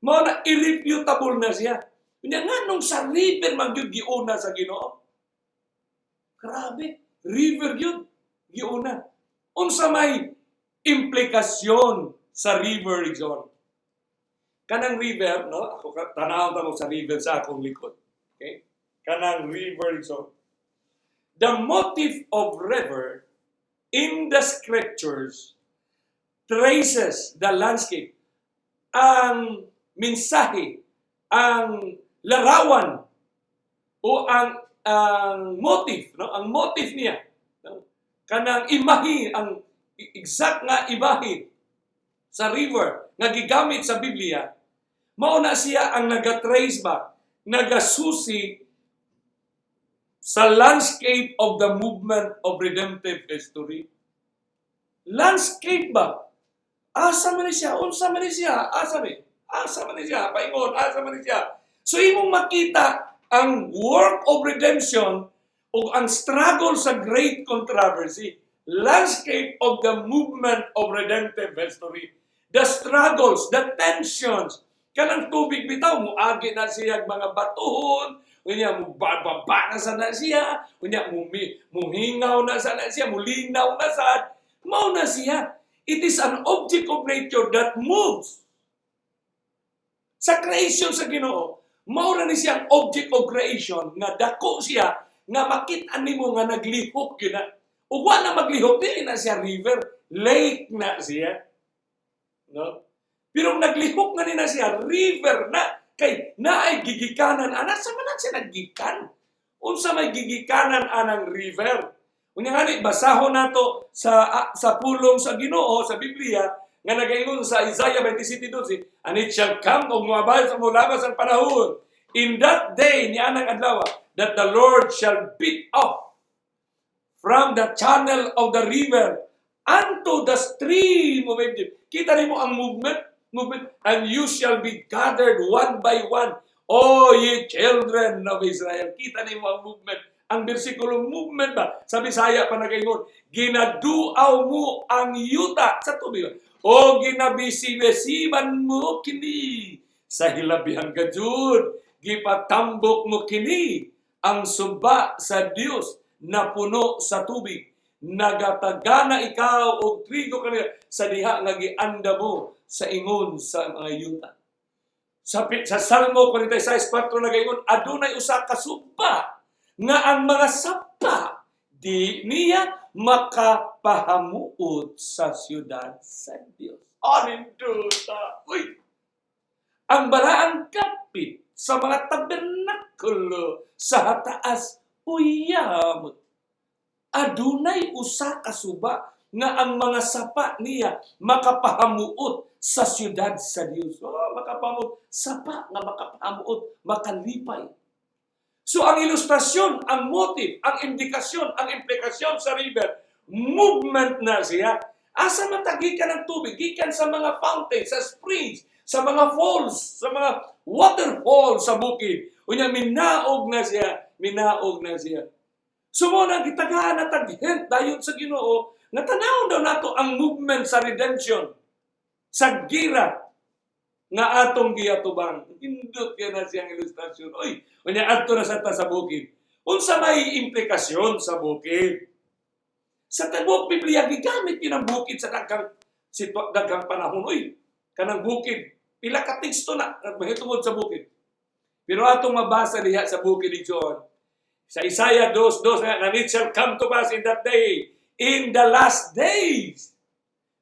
Mao na irrefutable na siya. Unya, nganong sa river man gyud giuna sa Ginoo? Grabe, river gyud giuna. Unsa may implikasyon sa river, igsoon? Kanang river, no? Ako tanaw ta mo sa river sa akong likod. Okay? Kanang river, igsoon. The motif of river in the scriptures traces the landscape. Ang mensahe, ang larawan o ang motif, no? Ang motif niya, no? Kanang imahe, ang exact nga imahe sa river nga gigamit sa Biblia, mao na siya ang naga-trace ba, nagasusi sa landscape of the movement of redemptive history. Landscape ba? Asa man ni siya? Unsa man ni siya? Asa man? Asa man ni siya? Paingon, asa man ni siya? So imong makita ang work of redemption o ang struggle sa great controversy. Landscape of the movement of redemptive history. The struggles, the tensions. Kanang tubig bitaw, muagi na siya mga batuhon, unya mo bababa na sa na siya, unya muhingaw na sa na siya, mulinaw na sad. Mao na siya. It is an object of nature that moves. Sa creation sa Ginoo, mao ra ni siya ang object of creation nga dako siya nga makit-an nimo nga naglihok gyud na. Ug wa na maglihok, dili na siya river, lake na siya. No? Pero naglihok nga ni na siya, river na. Kay naay gigikanan ana. Sa man siya naggikan? Unsa may gigikanan anang river? Unya ngani basahon nato sa pulong sa Ginoo sa Biblia nga nagaingon sa Isaiah 27:12, "And it shall come," og moabay sa molabas ang panahon, "in that day," ni anang adlaw, "that the Lord shall beat off from the channel of the river unto the stream of Egypt." Kita nimo ang movement, "And you shall be gathered one by one, O ye children of Israel." Kita nimo ang movement. Ang bersikulo, movement ba? Sa Bisaya pa nagaingon, "Ginaduaw mo ang yuta sa tubig. O ginabisi-besiban mo kini sa hilabihan gajud. Gipatambok mo kini ang suba sa Dios na puno sa tubig. Nagatagana ikaw og trigo kanila sa diha nga gianda mo sa ingon sa mga yuta." Sa Salmo 46:4 nagaingon, "Adunay usa ka suba nga ang mga sapa di niya makapahamuot sa siyudad sa Dios." Aninduta! Uy! Ang balaang kapit sa mga tabernakulo sa taas uyamot. Adunay usa ka suba nga ang mga sapa niya makapahamuot sa siyudad sa Dios. Oh, makapahamuot. Sapa nga makapahamuot, makalipay. So ang ilustrasyon, ang motive, ang indikasyon, ang implikasyon sa river, movement na siya. Asa man ta gikan ang tubig? Gikan sa mga fountain, sa springs, sa mga falls, sa mga waterfalls sa bukid. Unya minaog na siya, minaog na siya. So mao na gitagaan na tag hint dayon sa Ginoo nga tanawon daw nato ang movement sa redemption sa gira nga atong giatubang. Indot kay na siyang ilustrasyon. Oy, unya adto na sa ta sa bukid. Unsa may implikasyon sa bukid? Sa tibuok Biblia, gigamit yun ang bukid sa daghang panahon. Uy, kanang bukid. Pila ka teksto na mahitungod sa bukid. Pero atong mabasa diha sa bukid ni John, sa Isaiah 2:2, "And it shall come to pass in that day, in the last days,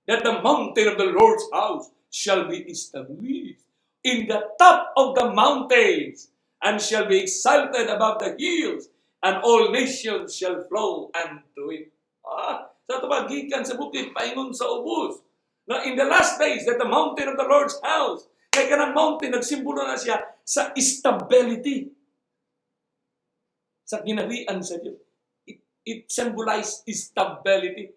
that the mountain of the Lord's house shall be established in the top of the mountains, and shall be exalted above the hills, and all nations shall flow unto it." Ah, sa ito pa, gikan sa bukid, paingon sa ubos. Na in the last days, that the mountain of the Lord's house, kay kanang mountain, nagsimbolo na siya sa stability sa ginaharian sa Diyos. It symbolizes stability.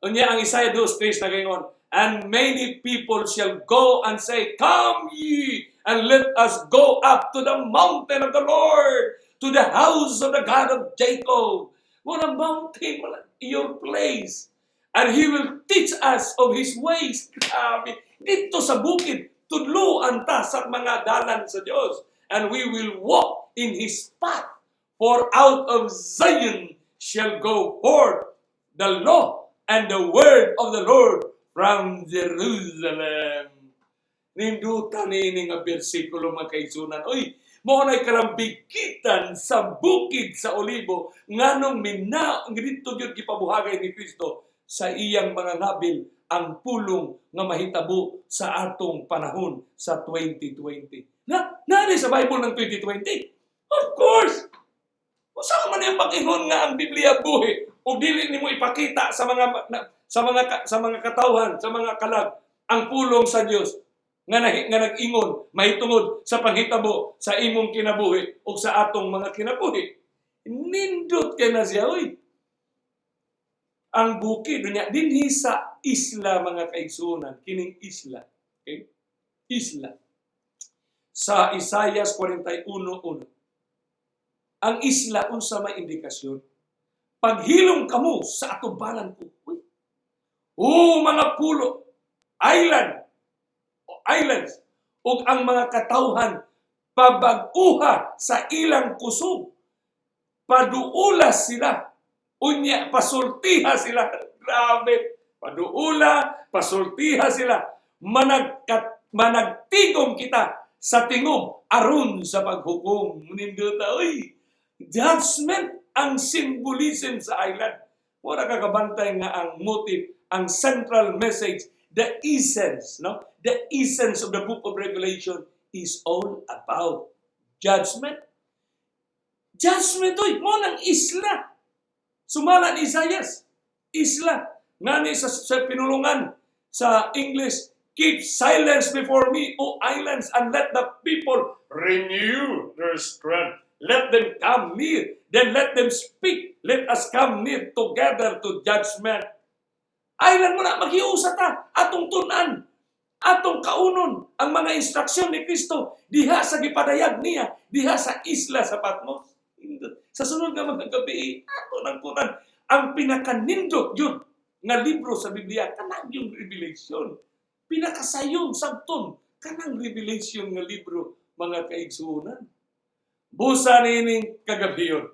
Unya ang Isaiah 2:3 nagaingon, "And many people shall go and say, 'Come ye, and let us go up to the mountain of the Lord, to the house of the God of Jacob.'" What a mountain, wala, your place. "And He will teach us of His ways." Grabe. Dito sa bukid, tudluan ta sa mga dalan sa Diyos. "And we will walk in His path. For out of Zion shall go forth the law and the word of the Lord from Jerusalem." Ninduta ni nga bersikulo, mga kaigsuonan. Uy, mao na'y kalambigitan sa bukid sa Olibo nganong mina didto gyud gipabuhagay ni Kristo sa iyang mga ngabil ang pulong nga mahitabo sa atong panahon sa 2020. Na, naa sa Bible ng 2020? Of course! Usa man yung pag-ingon nga ang Biblia buhi ug dili nimo ipakita sa mga katawhan, sa mga kalag ang pulong sa Dios nga nag-ingon mahitungod sa panghitabo sa imong kinabuhi ug sa atong mga kinabuhi. Nindot kay na siya, oy. Ang bukid unya dinhi sa isla, mga kaigsuonan, kining isla. Okay? Isla. Sa Isaiah 41:1. Ang isla, unsa may indikasyon? "Paghilom kamo sa atubangan ko. Uy. O mga pulo, island, o islands, ug ang mga katawhan pabag-uha sa ilang kusog. Paduula sila. Unya, pasultiha sila." Grabe. Paduula, pasultiha sila. Managtigom kita sa tingob aron sa paghukom." Nindota, uy. Judgment ang symbolism sa island. Wala kakabantay nga ang motive, ang central message, the essence, no? The essence of the book of Revelation is all about judgment. Judgment, oy, mao nang isla. Sumala ni Isaias, isla. Ngani sa pinulungan sa English, "Keep silence before me, O islands, and let the people renew their strength. Let them come near, then let them speak. Let us come near together to judgment." Island mo na, maghiusa ta, atong tun-an, atong kaunon ang mga instruksyon ni Kristo diha sa gipadayag niya, diha sa isla sa Patmos. Sa sunod nga mga gabi, ato nang kunan ang pinakanindot yun nga libro sa Biblia, kanang yung Revelation. Pinakasayon sabton kanang Revelation nga libro, mga kaigsuonan. Busa nining kagabiyon.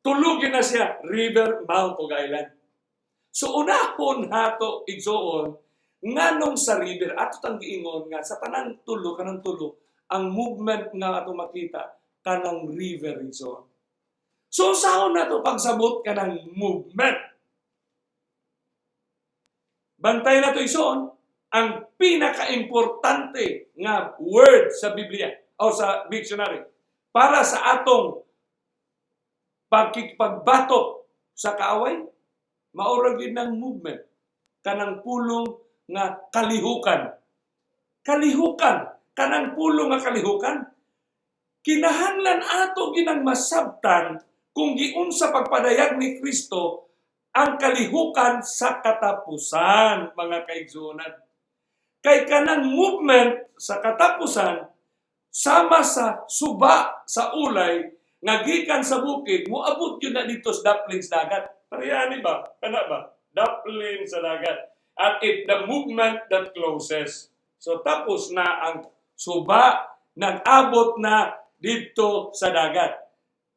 Tulugin na siya, river, mount ug island. So unahon nato, igsoon, nganong sa river ato tang giingon nga sa tanang tulo, kanang tulo ang movement nga ato makita kanang river, igsoon. So saan nato pagsabot kanang movement? Bantay nato, igsoon, ang pinakaimportante nga word sa Biblia o sa dictionary para sa atong Pagkikipagbatok sa kaaway, mao ra gyud ng movement kanang pulong nga kalihukan. Kalihukan, kanang pulong nga kalihukan, kinahanglan ato ginang masabtan kung giunsa pagpadayag ni Kristo ang kalihukan sa katapusan, mga kaigsuonan. Kay kanang movement sa katapusan, sama sa suba sa ulay nga gikan sa bukid, moabot yun na dito sa daplin sa dagat. Parehani ba? Kana ba? Daplin sa dagat. At it the movement that closes. So tapos na ang suba, nag-abot na dito sa dagat.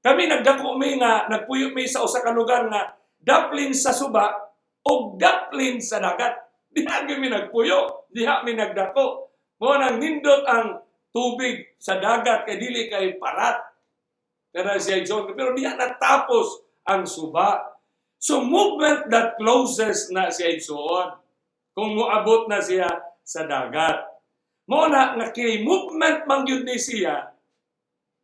Kami nagdako mi nga nagpuyo mi sa usa ka lugar nga daplin sa suba o daplin sa dagat. Diha gyud mi nagpuyo, diha mi nagdako. Mo nang nindot ang tubig sa dagat kay dili kay parat. Kana siya John, pero diha natapos ang suba. So movement that closes na siya igsoon. Kung moabot na siya sa dagat. Mo na nga kay movement man gyud ni siya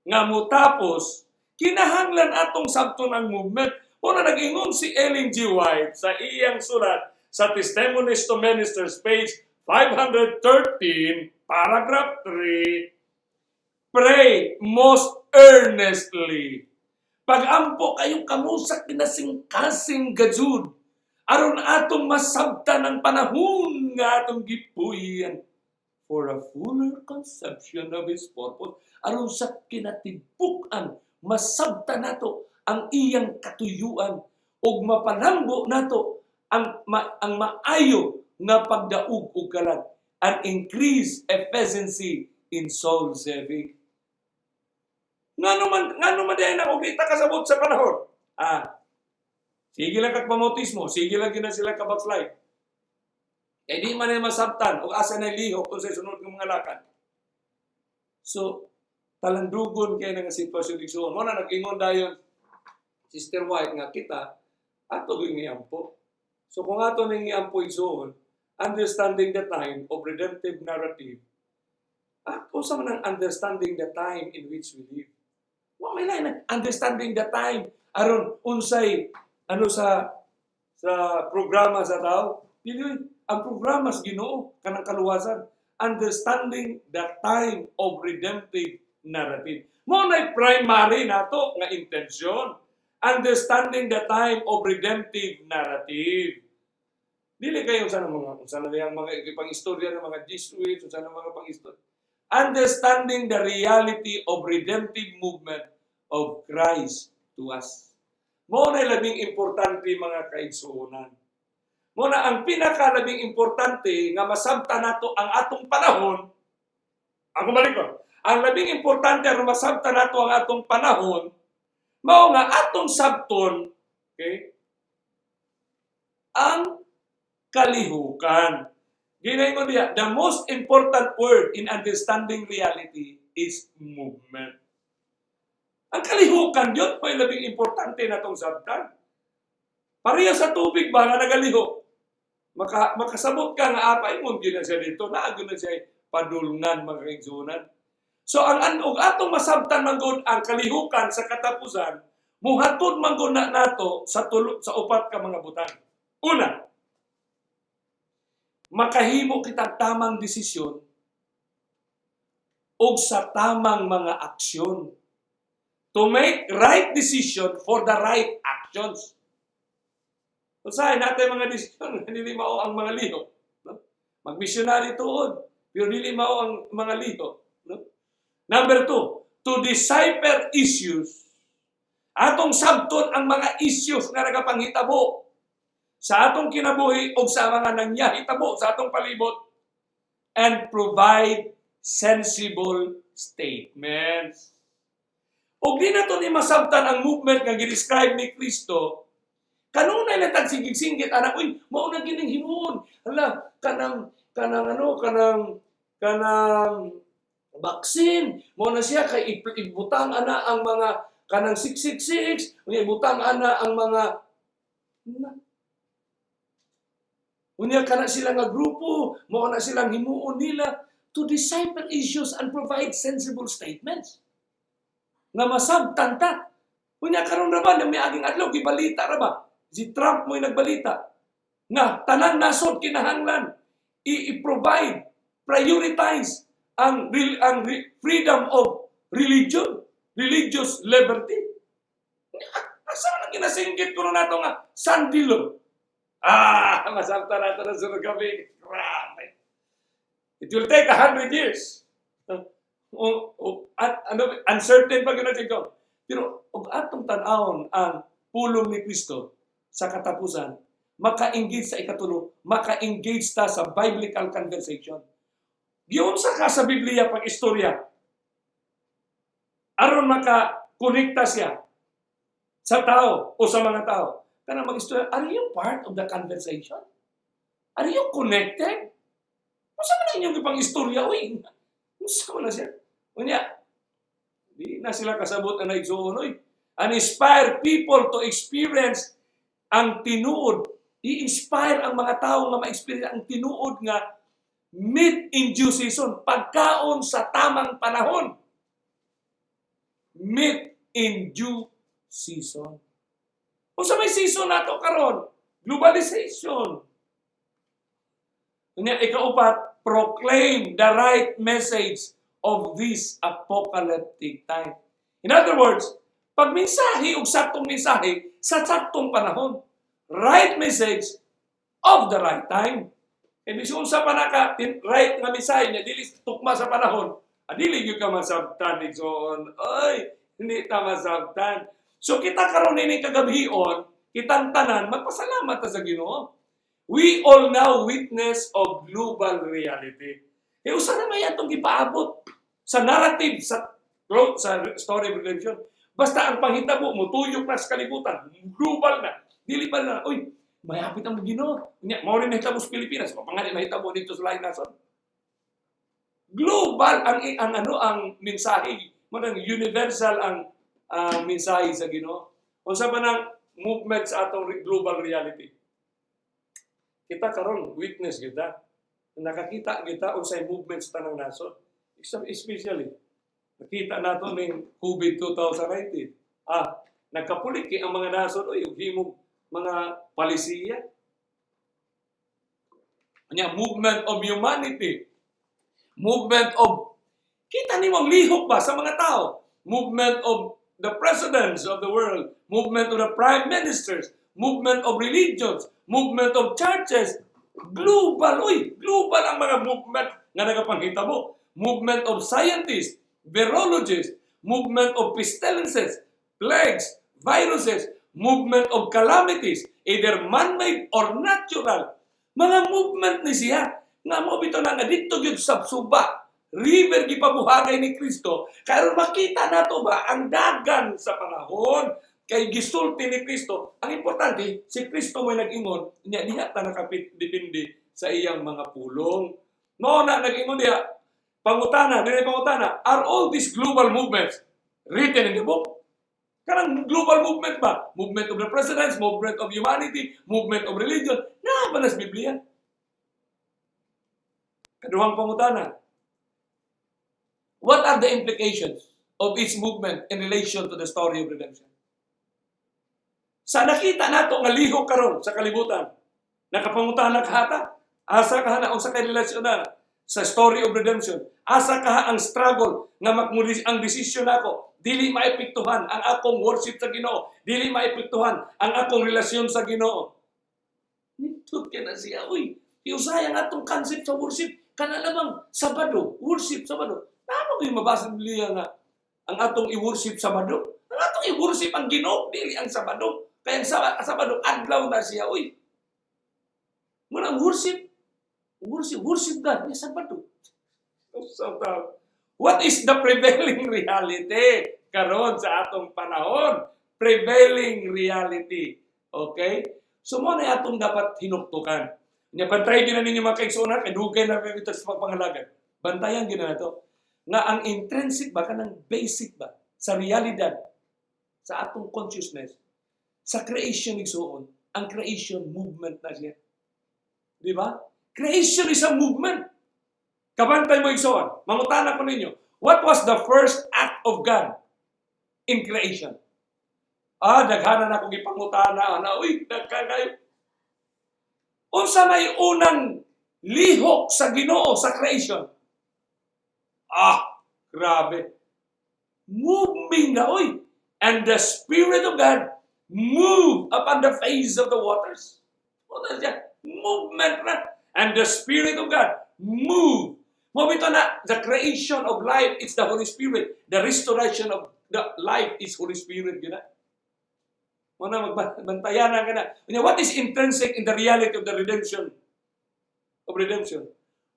nga motapos, kinahanglan atong sabton ang movement. Mo na nag-ingon si Ellen G. White sa iyang sulat sa Testimonies to Ministers, page 513, paragraph 3, "Pray most earnestly." Pag-ampo kayo kamo sa kinasingkasing gajud aron atong masabtan ang panahon nga atong gipuy-an for a fuller conception of His purpose, aron sa kinatibuk-an masabtan nato ang iyang katuyuan ug mapalambo nato ang maayo nga pagdaog og kalag and increase efficiency in soul saving. Ngano man diay na og di ta kasabot sa panahon? Ah. Sige lang kag pamautismo, sige lang gina sila ka backslide. Kay di man na masabtan og asa na lihok kung sa sunod ng mga lakad. So, talandugon kay nga sitwasyon, igsuon. Mo na nag-ingon dayon Sister White nga kita ato gyud giampo. So kung ato ning giampo, igsuon, understanding the time of redemptive narrative, at unsa man ang understanding the time in which we live? Wa may lain na understanding the time aron unsay ano sa programa sa tao. Dili ang programa sa Ginoo kanang kaluwasan. Understanding the time of redemptive narrative. Mo na primary nato nga intensyon. Understanding the time of redemptive narrative. Dili kayo sa mga unsa na yang mga pang-istorya ng mga Jesuits, unsa na mga pang-istorya. Understanding the reality of redemptive movement of Christ to us. Mo na labing importante, mga kaigsuonan. Mo na ang pinakalabing importante nga masabtan nato ang atong panahon. Ako balik ko. Ang labing importante aron masabtan nato ang atong panahon, mao nga atong sabton, okay, ang kalihukan. Ginaingon diya, the most important word in understanding reality is movement. Ang kalihukan yun, may labing importante na itong sabtan. Pareha sa tubig ba nga nagalihok. Makasabot ka nga apa, ingon gyud na siya dito, naa gyud na siya padulngan, mga kaigsuonan. So ang og atong masabtan man gud ang kalihukan sa katapusan, muhatod man gud na nato sa tulo, sa upat ka mga butang. Una, makahimo kitag tamang desisyon ug sa tamang mga aksyon. To make right decision for the right actions. Usahay natin mga desisyon, dili mao ang mga lihok. No? Mag-missionary tuod, pero dili mao ang mga lihok. No? Number two, to decipher issues. Atong sabton ang mga issues nga nagapanghitabo sa atong kinabuhi o sa mga nangyahitabo sa atong palibot and provide sensible statements. Og di na to ni masabtan ang movement nga gi-describe ni Kristo, kanunay lang tag sigig-singgit anak, uy, mao na gining himuon. Hala, kanang kanang ano, kanang kanang vaccine, mao na siya kay ibutang ana ang mga kanang 666, unya ibutang ana ang mga na. Unya kana sila nga grupo, mao na silang himuon nila, to decipher issues and provide sensible statements. Nga masabtan ta. Unya karon ra ba, may aging adlaw gibalita ra ba? Si Trump mo'y nagbalita nga tanan nasod kinahanglan i-provide, prioritize ang freedom of religion, religious liberty. Asa man ang ginasinggit kuno nato nga Sunday law? Ah, masabtan nato na sunod gabi. Grabe. It will take 100 years. O, at, ano, uncertain pa gyud na. Pero og atong tan-awon ang pulong ni Kristo sa katapusan, maka-engage sa ikatulo, maka-engage ta sa biblical conversation. Giunsa ka sa Biblia pag istorya aron maka-konekta siya sa tao o sa mga tao? Kanang mag-istorya, are you part of the conversation? Are you connected? Unsa man ang inyong ipang istorya, uy? Unsa man na siya? Unya, di na sila kasabot na naigsuon, uy. And inspire people to experience ang tinuod. I-inspire ang mga tao nga ma-experience ang tinuod nga meat in due season, pagkaon sa tamang panahon. Meat in due season. Unsa may season nato karon? Globalization. Unya, ikaupat, proclaim the right message of this apocalyptic time. In other words, pag mensahe og saktong mensahe sa saktong panahon. Right message of the right time. E bisan unsa pa naka right nga mensahe niya dili tukma sa panahon, ah, dili gyud ka masabtan, igsoon. Oy, hindi ta masabtan. So kita karon ini kagabhion, kitang tanan magpasalamat ta sa Ginoo. We all now witness of global reality. E usa na may atong gipaabot sa narrative sa story of redemption. Basta ang panghitabo mo tuyok na sa kalibutan, global na. Dili pa na, uy, mayapit ang Ginoo. Nya, mao rin nahitabo sa Pilipinas, mapangani mahitabo dito sa laing nasod. Global ang ano, ang mensahe, mo nang universal ang mensahe sa Ginoo. Unsa pa nang movement sa atong global reality? Kita karon witness kita. Nakakita kita unsay movement sa tanang nasod. Especially nakita nato ning COVID 2019. Ah, nagkapuliki ang mga nasod, oy, ug himog mga palisiya. Nya, movement of humanity. Movement of kita nimo ang lihok ba sa mga tao. Movement of the presidents of the world, movement of the prime ministers, movement of religions, movement of churches. Global, uy, global ang mga movement nga nagapanghitabo. Movement of scientists, virologists, movement of pestilences, plagues, viruses, movement of calamities, either man-made or natural. Mga movement ni siya. Nga mo bitaw na nga dito gyud sa suba, river, gipabuhagay ni Kristo karon makita nato ba ang dagan sa panahon kay gisulti ni Kristo. Ang importante, si Kristo mo'y nag-ingon niya, diha ta nakapit depende sa iyang mga pulong. Mao na nag-ingon diha, pangutana dili pangutana, are all these global movements written in the book? Kanang global movement ba? Movement of the presidents, movement of humanity, movement of religion. Naa ba na sa Biblia? Kaduhang pangutana. What are the implications of each movement in relation to the story of redemption? Sa nakita nato nga lihok karon sa kalibutan, nakapangutana ka hata, asa ka na unsa kay relasyon na sa story of redemption? Asa ka ang struggle nga makmuli ang desisyon nako dili maepektuhan ang akong worship sa Ginoo, dili maepektuhan ang akong relasyon sa Ginoo? Nindot kay na siya, uy. Iusay ang atong concept sa worship. Kana lamang Sabado, worship Sabado. Namo gyud mabasa sa Biblia nga ang atong i-worship Sabado. Ang atong i-worship ang Ginoo, dili ang Sabado. Kaya ang Sabado adlaw na siya, uy. Muna ang worship, worship, worship God, ni Sabado. So, what is the prevailing reality karon sa atong panahon? Prevailing reality. Okay? So mo na atong dapat hinuktukan. Nya bantay gyud na ninyo, mga kaigsuonan, kay dugay na kami sa pagpangalagan. Bantayan gyud na nato nga ang intrinsic ba, kanang basic ba sa realidad sa atong consciousness sa creation, igsuon, ang creation movement na siya. Di ba? Creation is a movement. Kabantay mo, igsoon. Mangutana ko ninyo, what was the first act of God in creation? Ah, daghanan akong gipangutana ana, uy, daghan kayo. Unsa may unang lihok sa Ginoo sa creation? Ah, grabe. Moving na, oy. And the Spirit of God moved upon the face of the waters. Ano siya? Movement na. And the Spirit of God moved. Mao bitaw na, the creation of life is the Holy Spirit. The restoration of the life is Holy Spirit. Yun na. Mao na magbantayan na ka na. What is intrinsic in the reality of the redemption? Of redemption.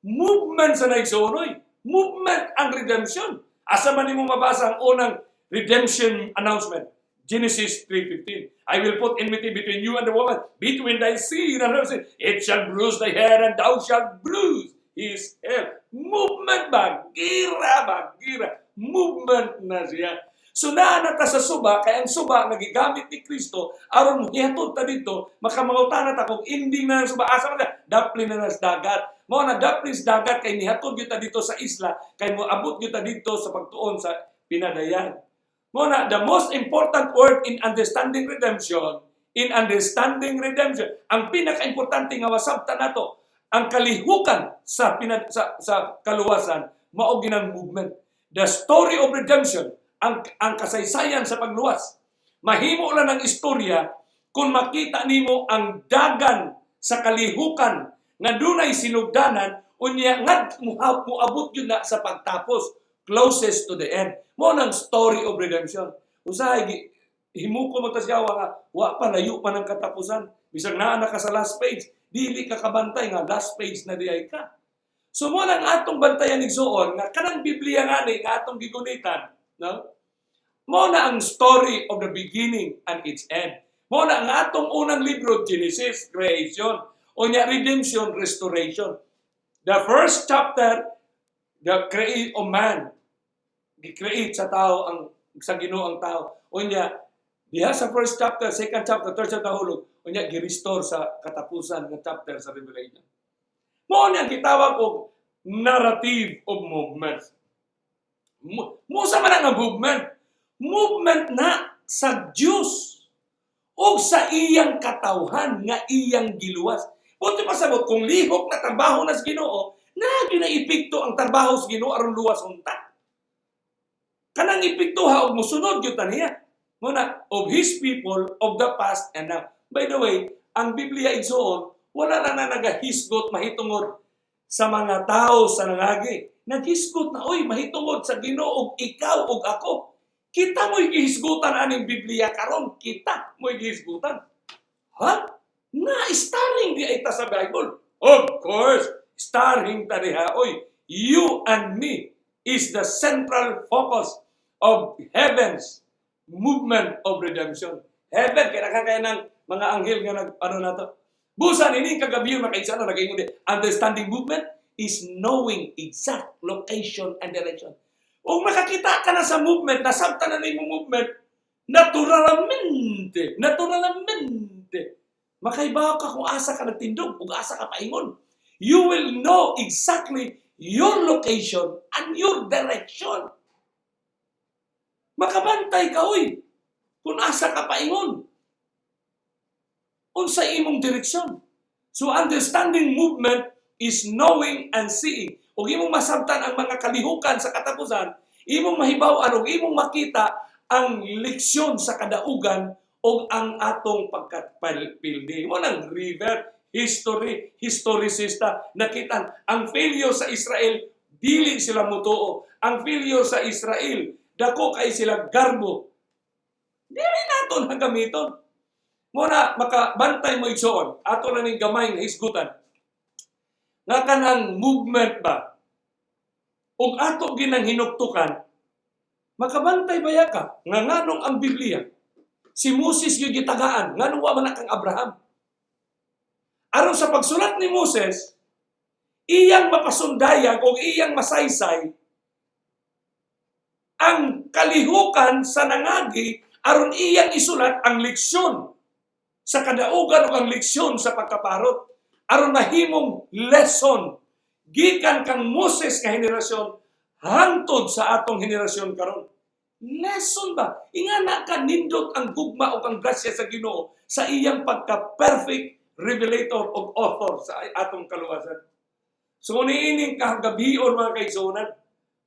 Movement sa naigsuon, oy. Movement ang redemption. Asa man nimo mabasa ang unang redemption announcement? Genesis 3:15. "I will put enmity between you and the woman, between thy seed and her seed. It shall bruise thy head and thou shalt bruise his heel." Movement ba? Gira ba? Gira. Movement na siya. So naa na ta sa suba, kay ang suba nga gigamit ni Kristo aron hihatod ta dito, makamangutana ta kung ending na ang suba. Asa man na? Dapli na na sa dagat. Mao na dapli sa dagat kay nihatod gyud ta dito sa isla, kay moabot gyud ta dito sa pagtuon sa pinadayan. Mao na the most important word in understanding redemption, ang pinakaimportante nga masabtan nato, ang kalihukan sa kaluwasan, mao ginang movement. The story of redemption, ang kasaysayan sa pagluwas. Mahimo lang ang istorya kung makita nimo ang dagan sa kalihukan nga dunay sinugdanan, unya ngad muabot yun na sa pagtapos, closest to the end. Mao nang story of redemption. Usahay himuko mo ta siya nga wa pa, layo pa ng katapusan. Bisag naa na ka sa last page, dili ka kabantay nga last page na diay ka. So mao nang atong bantayan, igsuon, nga kanang Biblia nga ni nga atong gigunitan, no? Mao na ang story of the beginning and its end. Mao na ang atong unang libro, Genesis, creation, unya redemption, restoration. The first chapter, the create of man, gi-create sa tao ang sa Ginoo ang tao. Unya diha sa first chapter, second chapter, third chapter hulog, unya gi-restore sa katapusan nga chapter sa Revelation. Mao ni ang gitawag og narrative of movement. Musa man ang movement. Movement na sa Diyos o sa iyang katawhan nga iyang giluwas. Punto pasabot, kung lihok na trabaho na sa Ginoo, na gina epekto ang trabaho sa Ginoo aron luwas unta. Kanang epekto ha og musunod gyud ta niya. Muna of his people of the past and now. By the way, ang Biblia, igsuon, wala na na nagahisgot mahitungod sa mga tao sa nangagi. Naghisgot na oy mahitungod sa Ginoo ug ikaw ug ako. Kita mo'y gihisgutan aning Biblia karon, kita mo'y gihisgutan. Ha? Na starring di ay ta sa Bible. Of course, starring ta diha oy. You and me is the central focus of heaven's movement of redemption. Heaven, kaya kaya ng mga anghel nga nag, ano na to. Busan, ini kagabi yung makaisa na nagaingon di, understanding movement is knowing exact location and direction. Kung makakita ka na sa movement, nasabtan na nimo movement, naturalmente, naturalmente, makaibaw ka kung asa ka nagtindog, kung asa ka paingon. You will know exactly your location and your direction. Makabantay ka, uy, kung asa ka paingon. Unsa imong direksyon. So understanding movement is knowing and seeing. Ug imong masabtan ang mga kalihukan sa katapusan, imong mahibaw-an ug imong makita ang leksyon sa kadaugan ug ang atong pagkapildi. Mao nang river history, historisista nakita ang failure sa Israel, dili sila mutuo. Ang failure sa Israel, dako kay sila garbo. Dili nato na gamiton. Mao na makabantay mo, igsoon, ato na ning gamay nga hisgutan. Nga kanang movement ba? Ug ato ginang hinuktukan, makabantay baya ka nga nganong ang Biblia si Moses yung gitagaan, nganong wa man na kang Abraham? Aron sa pagsulat ni Moses, iyang mapasundayag o iyang masaysay ang kalihukan sa nangagi aron iyang isulat ang leksyon sa kadaugan o ang leksyon sa pagkaparot aron mahimong lesson gikan kang Moses nga henerasyon hangtod sa atong henerasyon karon. Lesson ba? Ingana ka nindot ang gugma o ang grasya sa Ginoo sa iyang pagka-perfect revelator o author sa atong kaluwasan. So niining kagabion, mga kaigsuonan,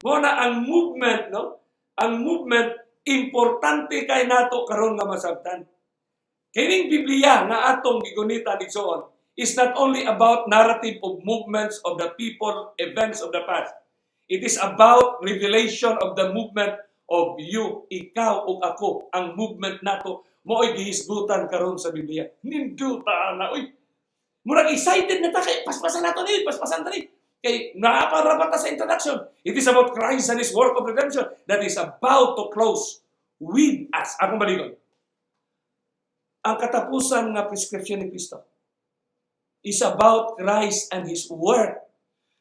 mo na ang movement, no? Ang movement, importante kay nato karon nga masabtan. Kining Biblia nga atong gigunitan, igsoon, is not only about narrative of movements of the people, events of the past. It is about revelation of the movement of you, ikaw ug ako, ang movement nato mao'y gihisgutan karon sa Biblia. Ninduta na, uy. Murag excited na ta kay paspasan nato ni, paspasan ta ni. Kay naa pa ra ta sa introduction. It is about Christ and His work of redemption that is about to close with us. Akong baligon. Ang katapusan nga prescription ni Kristo is about Christ and His work.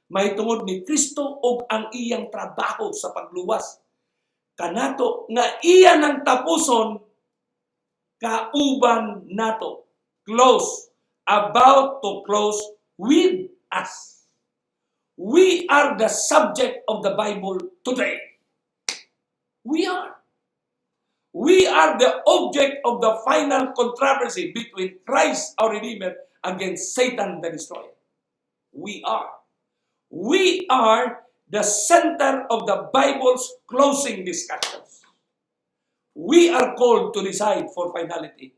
Mahitungod ni Kristo ug ang iyang trabaho sa pagluwas kanato nga iya nang tapuson kauban nato. Close. About to close with us. We are the subject of the Bible today. We are. We are the object of the final controversy between Christ our Redeemer against Satan the Destroyer. We are. We are the center of the Bible's closing discussions. We are called to decide for finality.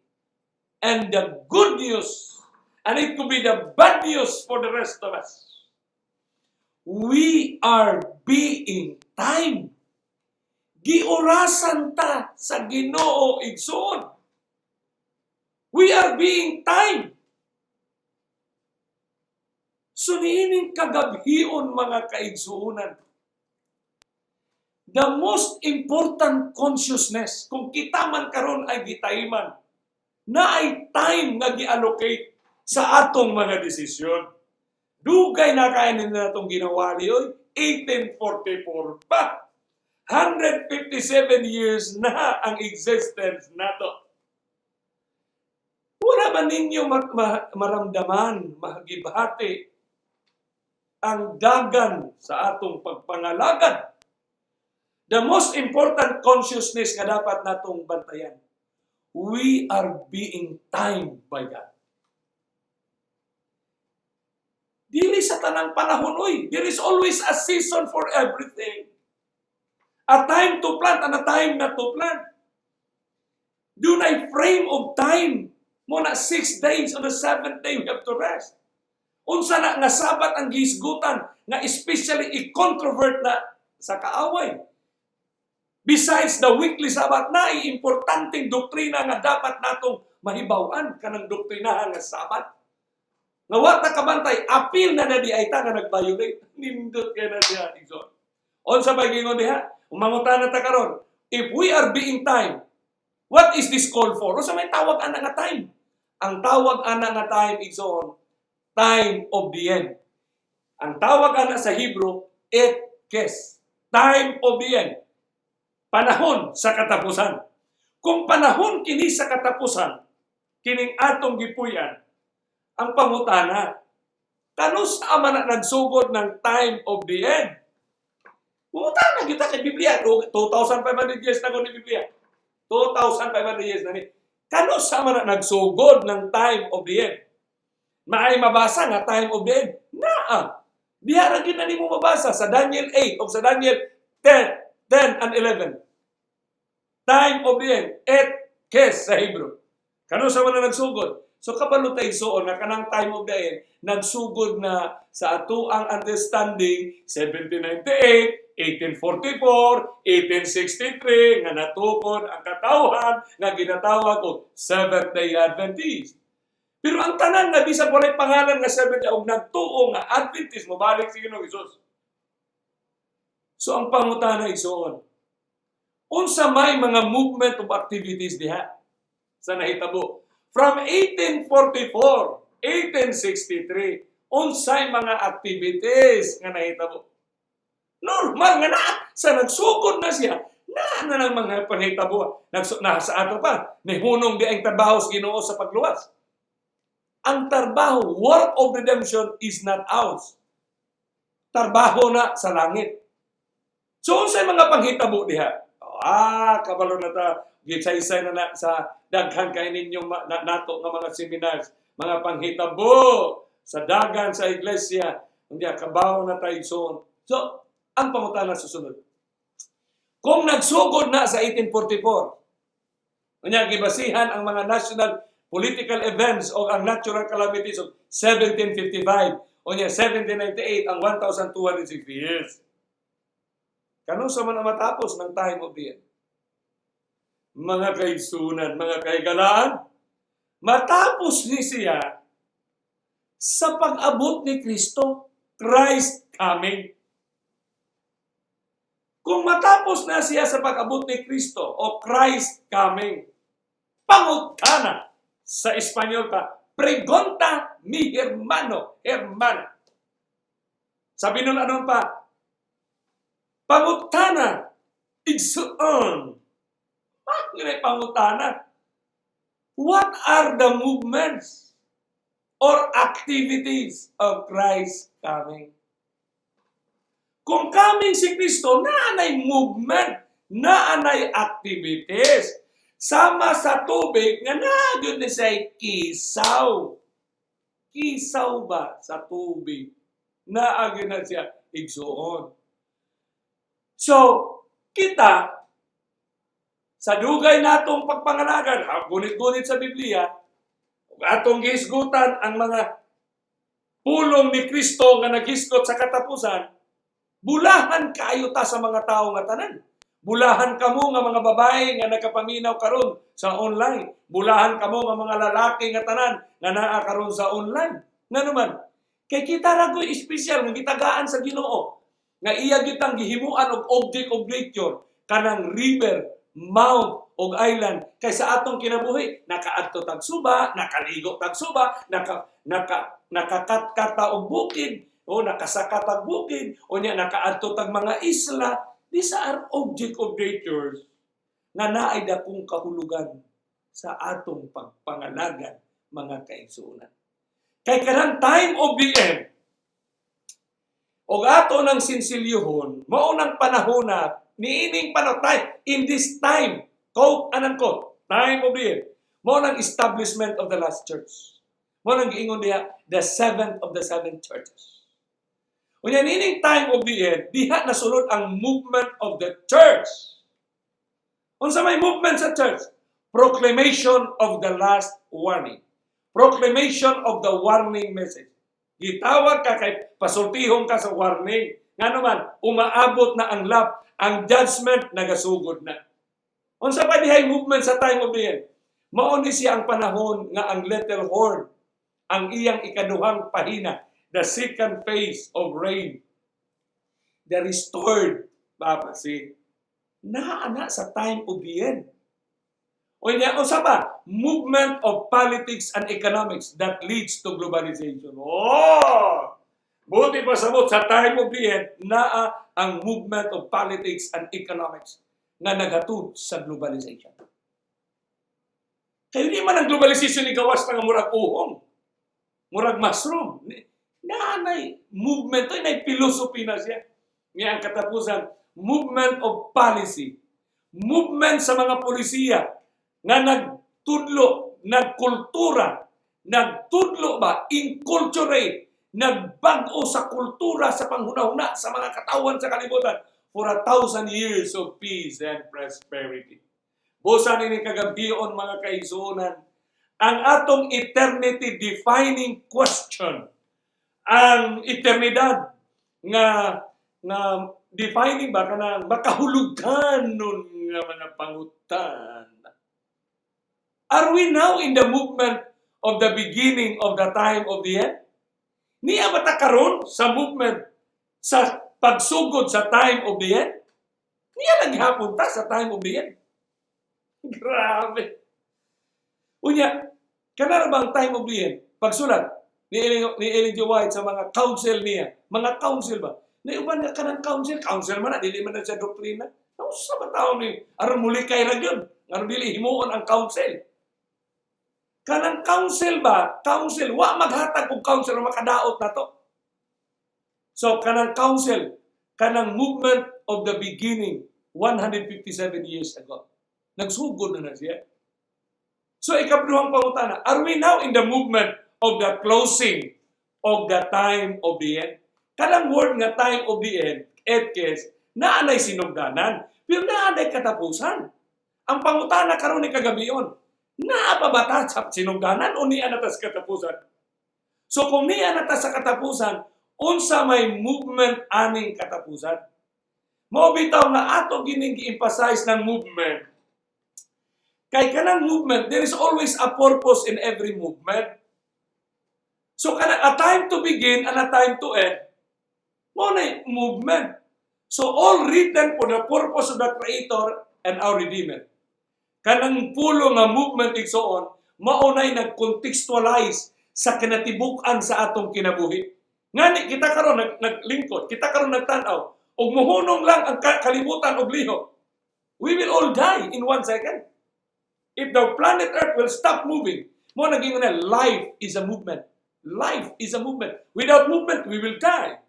And the good news, and it could be the bad news for the rest of us. We are being timed. Giorasan ta sa Ginoo, igsoon. We are being timed. So niining kagabhion, mga kaigsuonan, the most important consciousness, kung kita man karon ay gitayman, na ay time nga gi-allocate sa atong mga desisyon. Dugay na kaya nila natong ginawali, oy, 1844 pa. 157 years na ang existence nato. Wala ba ninyo maramdaman, magibati ang dagan sa atong pagpangalagad? The most important consciousness nga dapat natong bantayan, we are being timed by God. Dili sa tanang panahon, oy. There is always a season for everything. A time to plant and a time not to plant. Dunay frame of time. Mo na 6 days, on the seventh day we have to rest. Unsa na nga Sabat ang gihisgutan nga especially i-controvert na sa kaaway? Besides the weekly Sabbath, na importanteng doktrina nga dapat natong mahibaw-an, kanang doktrinahan nga Sabat. Nga wa ta kabantay, apil na na diay ta nga nag-violate. Nindot kay na diha, igsoon. Unsa may gingon diha? Umangutana ta karon. If we are being timed, what is this called for? Unsa may tawag ana nga time? Ang tawag ana nga time, igsoon, time of the end. Ang tawag ana sa Hebrew, et kes. Time of the end. Panahon sa katapusan. Kung panahon kini sa katapusan, kining atong gipuy-an, ang pangutana, kanus-a man na nagsugod ng time of the end? Pangutana kita kay Biblia, 2,500 years na ko ni Biblia. 2,500 years na ni. Kanus-a man na nagsugod ng time of the end? Maay mabasa nga time of the end? Naa. Diha ra gyud na nimo mabasa sa Daniel 8 o sa Daniel 10, 10 and 11. Time of the end, et kes sa Hebrew. Kanus-a man na nagsugod? So kabalo ta, igsuon, nga kanang time of the end nagsugod na sa atoang understanding 1798, 1844, 1863 nga natukod ang katawhan nga ginatawag og Seventh Day Adventist. Pero ang tanan nga bisan walay pangalan nga Seventh Day og nagtuo nga Adventist mobalik sa Ginoong Hesus. So ang pangutana, igsuon, unsa may mga movement of activities diha sa nahitabo? From 1844, 1863, unsay mga activities nga nahitabo? Normal nga na sa nagsugod na siya, na na ng mga panghitabo. Na sa ato pa, nihunong di ang trabaho sa Ginoo sa pagluwas. Ang trabaho, work of redemption is not ours. Trabaho na sa langit. So unsay mga panghitabo diha? Oh, Ah, kabalo na ta, gisaysay na na sa daghan kay ninyong nato nga mga seminars, mga panghitabo sa dagan sa iglesia. Unya kabaw na tayo igsoon. So, ang pangutana susunod. Kung nagsugod na sa 1844, unya gibasihan ang mga national political events o ang natural calamities of 1755, unya 1798, ang 1,260 years. Kanusa man ang matapos ng time of the end? Mga kaigsuonan, mga kahigalaan, matapos ni siya sa pag-abot ni Kristo, Christ coming. Kung matapos na siya sa pag-abot ni Kristo o Christ coming, pangutana sa Espanyol pa, pregunta mi hermano, hermana. Sabi nun anon pa, pangutana, igsuon. Bakit pangutana? What are the movements or activities of Christ coming? Kung coming si Kristo, naanay movement, naanay activities. Sama sa tubig nga naa gyud ni siya'y kisaw. Kisaw ba sa tubig? Naa gyud na siya igsuon. So, kita, sa dugay natong pagpangalagan, gunit-gunit sa Biblia, atong gihisgutan ang mga pulong ni Kristo nga naghisgot sa katapusan, bulahan kaayo ta sa mga tao nga tanan. Bulahan kamo nga mga babae nga nagkapaminaw karon sa online. Bulahan kamo nga mga lalaki nga tanan nga naa karon sa online. Ngano man, kay kita ra ko'y espesyal nga gitagaan sa Ginoo nga iya gitang gihimuan og object of nature kanang river, mount og island kay sa atong kinabuhi nakaadto tag suba, nakaligo tag suba, naka naka nakakatkat ta og bukid o nakasaka tag bukid o nya nakaadto tag mga isla. These are object of nature nga naay dakong kahulugan sa atong pagpangalagan, mga kaigsuonan. Kay kanang time of the end og ato nang sinsilyuhon, mao nang panahon na niining panahon, in this time, quote and unquote, time of the end, mao nang establishment of the last church. Mao nang giingon diha, the seventh of the seven churches. Unya niining time of the end, diha nasulod ang movement of the church. Unsa may movement sa church? Proclamation of the last warning. Proclamation of the warning message. Gitawag ka kay pasultihon ka sa warning. Ngano man, umaabot na ang lap, ang judgment nagasugod na. Unsa pa dihay movement sa time of the end? Mao ni siya ang panahon nga ang little horn, ang iyang ikaduhang pahina, the second phase of reign, the restored papacy, naa na sa time of the end. O niya, unsa pa? Movement of politics and economics that leads to globalization. Oh! Buti pa samot sa time of the end, naa ang movement of politics and economics nga naghatod sa globalization. Kaya di man ang globalization ni gawas na nga murag uhong, murag mushroom. Naanay movement, to nay philosophy na siya. Nga ang katapusan, movement of policy. Movement sa mga polisiya nga nagtudlo, nagkultura, nagtudlo ba, inculturate, nagbag-o sa kultura sa panghunahuna sa mga katawan sa kalibutan for 1,000 years of peace and prosperity. Busa ni kagabhion, mga kaigsuonan, ang atong eternity defining question, ang eternidad nga nga defining ba, kanang makahulugan nun nga mga pangutan. Are we now in the movement of the beginning of the time of the end? Niya ba ta karon sa movement sa pagsugod sa time of the end? Niya naghapon ta sa time of the end. Grabe. Unya, kanara bang time of the end? Pagsulat ni Ellen G. White sa mga council niya, mga council ba? Na uban nga kanang council, council man na, dili man na siya doktrina. Sa ba tao ni aron muli kay ra gyud, aron dili himuon ang council. Kanang council ba? Council, wa maghatag og council makadaot na to. So kanang council, kanang movement of the beginning 157 years ago. Nagsugod na na siya. So ikaduhang pangutana, are we now in the movement of the closing of the time of the end? Kanang word nga time of the end, etkes, naanay sinugdanan, pero naanay katapusan. Ang pangutana karon ni kagabion, naa pa ba ta sa sinugdanan o niya na ta sa katapusan? So kung niya na ta sa katapusan, unsa may movement aning katapusan? Mao bitaw nga ato gining gi-emphasize ng movement. Kay kanang movement, there is always a purpose in every movement. So kanang a time to begin and a time to end, mao na movement. So all written for the purpose of the Creator and our Redeemer. Kanang pulo nga movement, igsoon, mao nay nag-contextualize sa kinatibuk-an sa atong kinabuhi. Ngani kita karon naglingkod, kita karon nagtan-aw, ug muhunong lang ang kalibutan og lihok. We will all die in 1 second. If the planet Earth will stop moving, mao naging na life is a movement. Life is a movement. Without movement, we will die.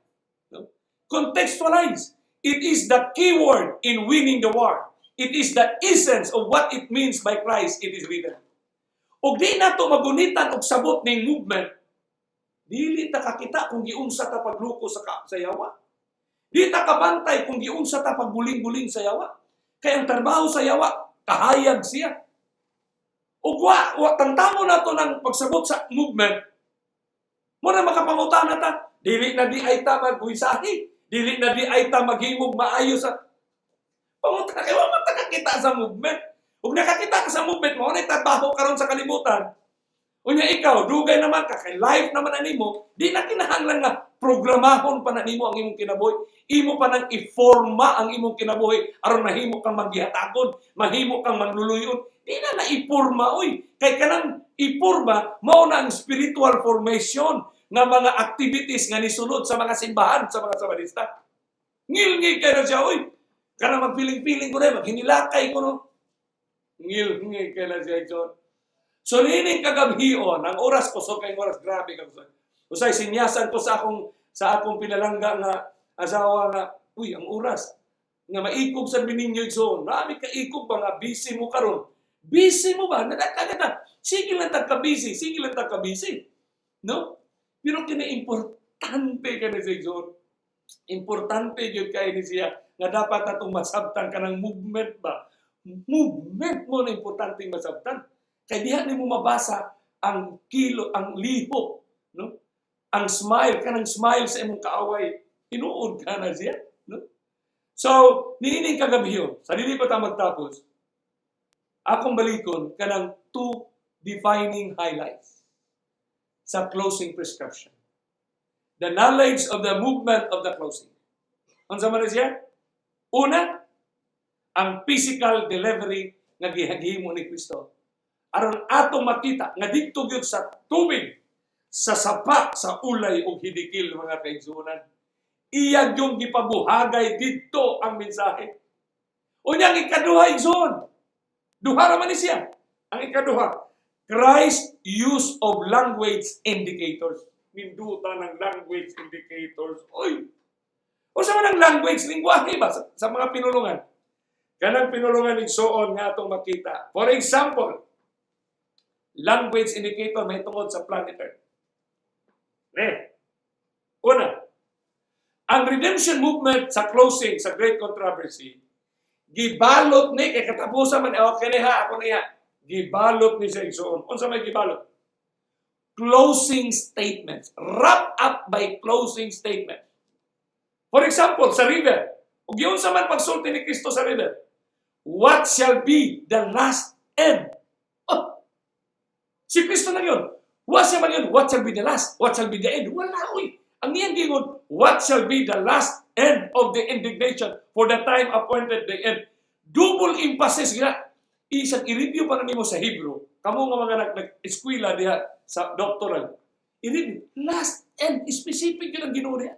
No? Contextualize. It is the key word in winning the war. It is the essence of what it means by Christ, it is written. Ug di nato magunitan og sabot ning movement, dili ta kakita kung giunsa ta pagluko sa yawa. Di ta kabantay kung giunsa ta pagbuling-buling sa yawa. Kay ang trabaho sa yawa, kahayag siya. Ug wa tantamo nato ng pagsabot sa movement, mao na makapangutana ta, dili na diay ta magwisahi, dili na diay ta maghimog maayo sa pangutana kay wa man ta kakita sa movement. Ug nakakita ka sa movement, mao na trabaho karon sa kalibutan. Unya ikaw, dugay naman ka, kay life naman na nimo, di na kinahanglan nga programahon pa na nimo ang imong kinabuhi. Imo pa nang iforma ang imong kinabuhi aron mahimo kang maghihatagon, mahimo kang manluluyon. Di na na iporma oy. Kay kanang iporma mao na ang spiritual formation nga mga activities nga nisulod sa mga simbahan sa mga Sabadista. Ngilngig kay na siya oy. Kanang magpiling-piling ko na, maghinilakay ko no. Ngilngig kay na siya, igsoon. So nining kagabhion, ang oras ko, so kay oras, grabe ka. Usay sinyasan ko sa akong pinalangga nga asawa nga, uy, ang oras nga maikog sa ninyo, igsoon. Nami ka ikog ba nga busy mo karon? Busy mo ba? Nadagkagata. Sige lang tag ka busy, sige lang tag ka busy. No? Pero kini importante ka ni siya, igsoon. Importante gyud kay ni siya nga dapat atong masabtan kanang movement ba. Movement mo na importante masabtan. Kay diha nimo mabasa ang kilo, ang lihok, no? Ang smile, kanang smile sa imong kaaway, hinuod ka na siya, no? So, niining kagabiyon, sa dili pa ta magtapos, akong balikon kanang two defining highlights sa closing prescription. The knowledge of the movement of the closing. Unsa man na siya? Una, ang physical delivery nga gihimo ni Kristo. Aron atong makita nga didto gyud sa tubig, sa sapa, sa Ulai ug Hidikil, mga kaigsuonan. Iya yung gipabuhagay didto ang mensahe. Unya ang ikaduha, igsoon. Duha ra man ni siya. Ang ikaduha, Christ use of language indicators. Ninduta ng language indicators. Oy! O sa man ang language, lingwahe ba sa mga pinulungan? Kanang pinulungan, igsoon, nga atong makita. For example, language indicator may tungod sa planet Earth. Ne. Una, ang redemption movement sa closing sa Great Controversy, gibalot ni kay katapusan man, okay ni ha, ako niya. Gibalot ni sa igsoon. Unsa may gibalot? Closing statements. Wrap up by closing statement. For example, sa river. Ug giunsa man pagsulti ni Kristo sa river? "What shall be the last end?" Oh, si Kristo na yun. What shall man yun? What shall be the last? What shall be the end? Wala, uy. Ang iyang gingon, "What shall be the last end of the indignation, for the time appointed the end?" Double emphasis gina. Isang i-review pa na nimo sa Hebrew. Kamo nga mga nag-eskwela diha sa doctoral. I-review. Last end. Specific yun ang Ginoo niya.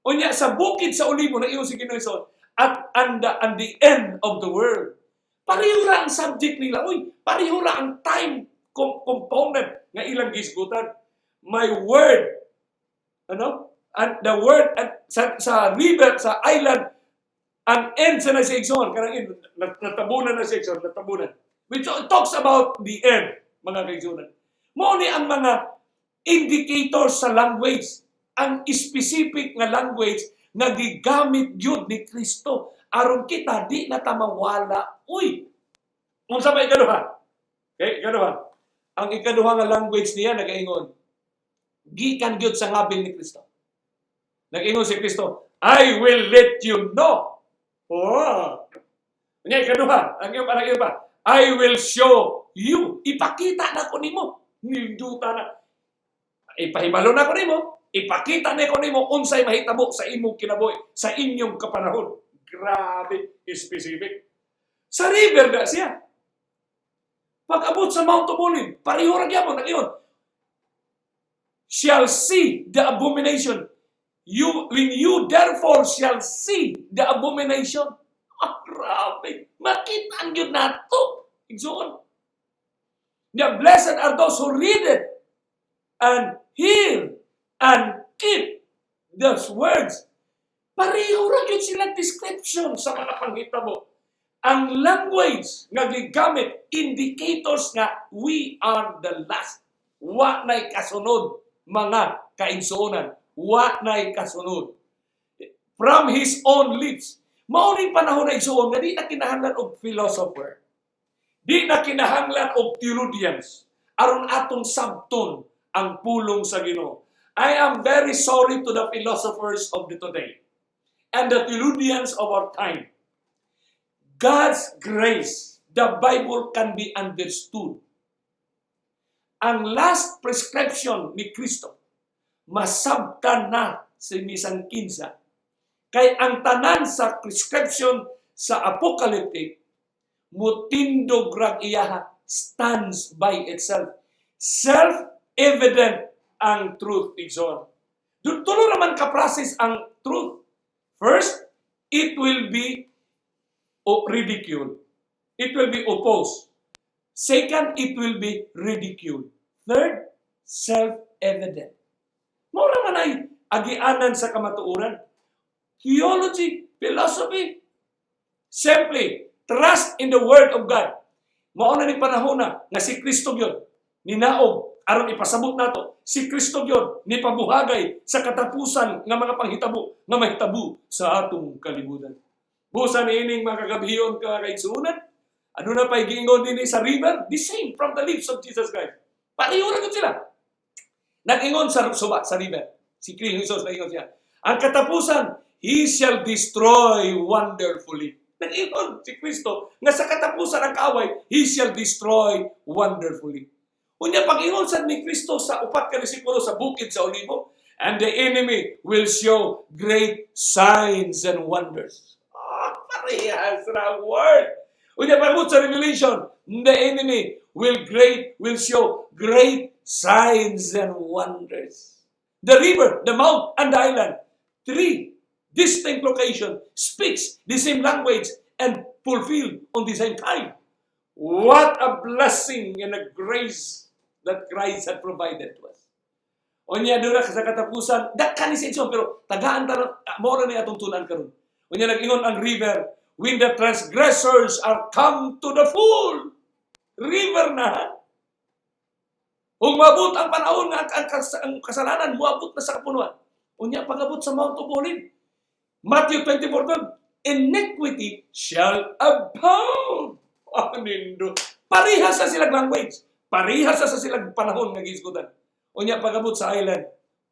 Unya sa bukid sa Olibo na iyo si Ginoo so at and the end of the world. Pareho ra ang subject nila. Uy, pareho ra ang time component nga ilang gisgutan. My word, ano? And the word at sa river, sa island, Ang end sa na igsoon, kanang end, natabunan na sa igsoon, natabunan. Which talks about the end, mga kaigsuonan. Mao ni ang mga indicators sa language, ang specific nga language nga gigamit gyud ni Kristo aron kita di na ta mawala. Uy. Unsa ba ikaduha? Okay, ikaduha. Ang ikaduha nga language niya nagaingon gikan gyud sa ngabil ni Kristo. Nag-ingon si Kristo, "I will let you know." Oh. Nya ikaduha, ang iyong parang iba, "I will show you." Ipakita na ko nimo. Ninduta na. Ipahibalo na ko nimo. Ipakita na ko nimo unsay mahitabo sa imong kinabuhi, sa inyong kapanahon. Grabe, specific. Sa river na siya. Pag-abot sa Mount of Olive, pareho ra gyapon nag-ingon. "Shall see the abomination. You, when you therefore shall see the abomination." Ah, grabe. Makita ang gyud nato. Igsuon. The blessed are those who read it and hear and keep those words. Pareho ra gyud sila description sa mga panghitabo. Ang language nga gigamit, indicators nga we are the last. Wa na'y kasunod, mga kaigsuonan. Wa na'y kasunod. From his own lips. Mao ning panahon na, igsuon, nga di na kinahanglan og philosopher. Di na kinahanglan og theologians aron atong sabton ang pulong sa Ginoo. I am very sorry to the philosophers of the today and the theologians of our time. God's grace, the Bible can be understood. Ang last prescription ni Kristo, masabtan na sa bisan kinsa. Kay ang tanan sa prescription sa apocalyptic, mutindog rag iyaha, stands by itself. Self-evident ang truth, igsoon. Tulo naman ka-process ang truth. First, it will be ridiculed. It will be opposed. Second, it will be ridiculed. Third, self-evident. Mao naman ay agianan sa kamatuoran. Theology, philosophy, simply, trust in the Word of God. Mao na ni panahon na nga si Kristo gyud ninaog aron ipasabot nato. Si Kristo gyud ni pabuhagay sa katapusan nga mga panghitabo nga mahitabo sa atong kalibutan. Busa niining mga kagabiyon, ka kaigsuonan, aduna pay giingon dinhi sa river, the same from the lips of Jesus Christ. Pareho ra gud sila. Nag-ingon sa suba, sa river. Si Kristo Jesus, nag-ingon siya. Ang katapusan, He shall destroy wonderfully. Nag-ingon si Kristo nga sa katapusan ang kaaway, He shall destroy wonderfully. Unya pag-ingon sad ni Kristo sa upat ka disipulo sa bukid sa Olibo, "And the enemy will show great signs and wonders." Ah, parehas ra word. Unya pag sa Revelation, "The enemy will show great signs and wonders." The river, the mount, and the island, three distinct location, speaks the same language and fulfilled on the same time. What a blessing and a grace that Christ had provided to us. Unya dura sa katapusan, daghan ni sa pero tagaan ta mo ra ni atong tun-an karon. Unya nag-ingon ang river, "When the transgressors are come to the full." River na. Kung mabot ang panahon nga ang kasalanan moabot na sa kapunuan. Unya pag-abot sa Mount of Olive, Matthew 24:12, "Iniquity shall abound." Ah, nindot. Parehas sa silang language. Parehas sa silang panahon nga gihisgutan. Unya pag-abot sa island,